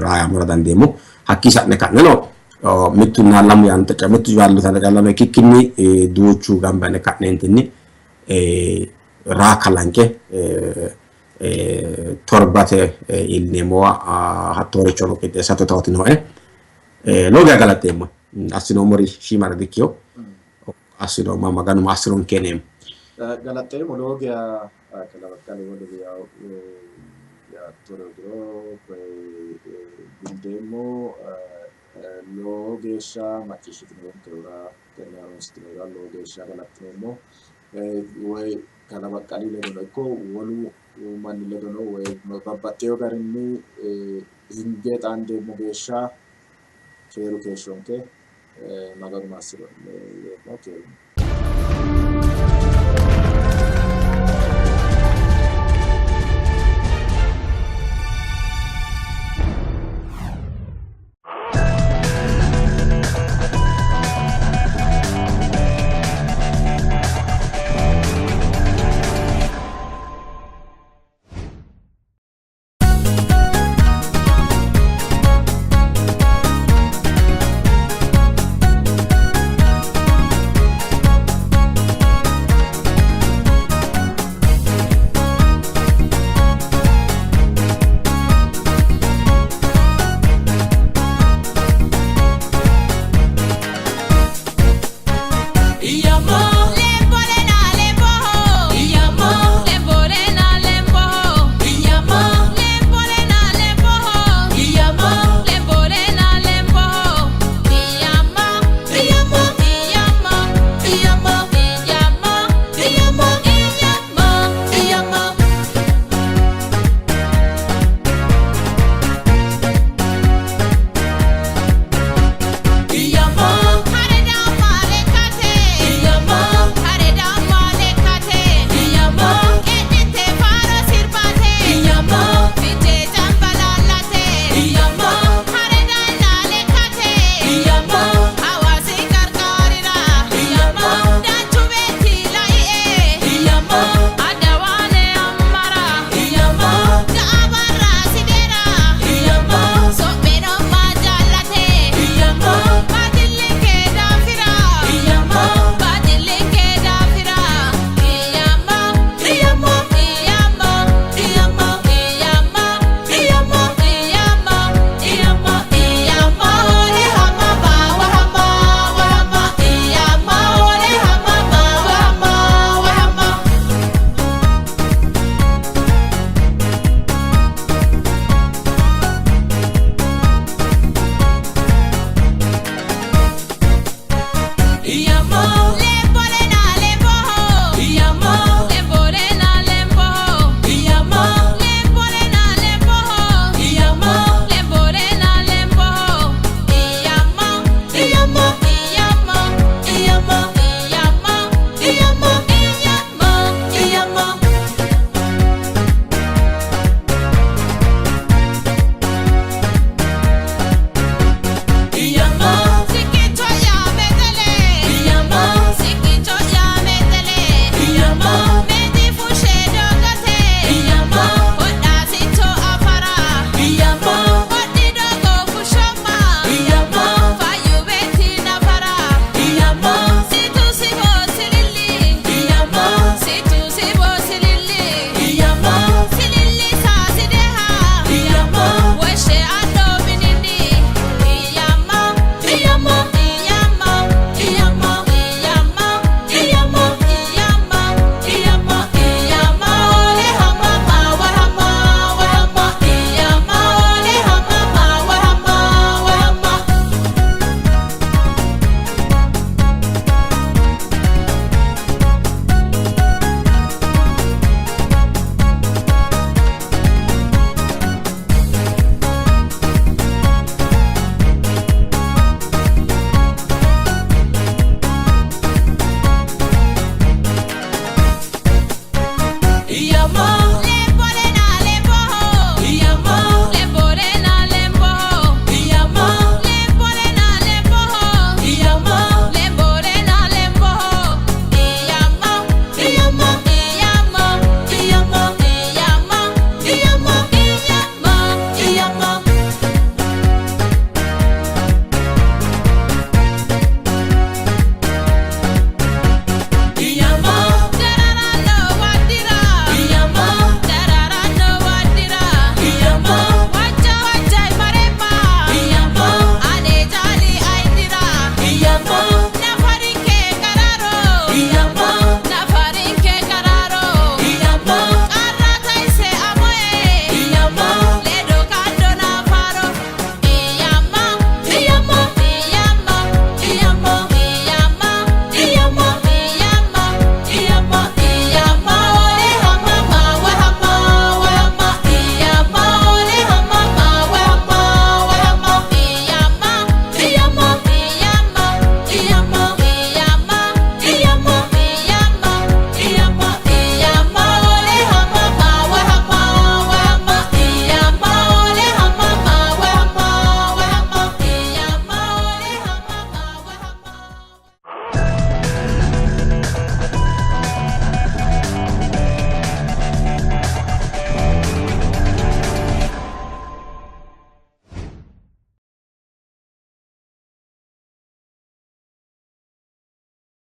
raayamora dandeemmo. Hakkii sa'ne ka'neno mittunna lamu yaannota mittu yaannota callano ikkikkinni duuchu gamba yine ka'neentinni raa kalanqe torbate iillineemmowa hattoorichono qixxeessate tawoti nooe. Lowo geya galaxxeemmo. Assinoommori shiimare dikkino. Assinoommo Maganu maassironke yineemmo. Galaxxeemmo lowo geya kalabakkali wolu yaattore diro koye gundeemmo lowo geeshsha macciishshitinonkehura tenne harunsitinohura lowo geeshsha galaxxineemmo. Woy kalabaqqali ledono ikko wolu manni ledono woy babbaxxeyo garinni hinge xaandeemmo geeshsha keeru keeshshonke. Maganu maassiro'ne yeemmo keerunni.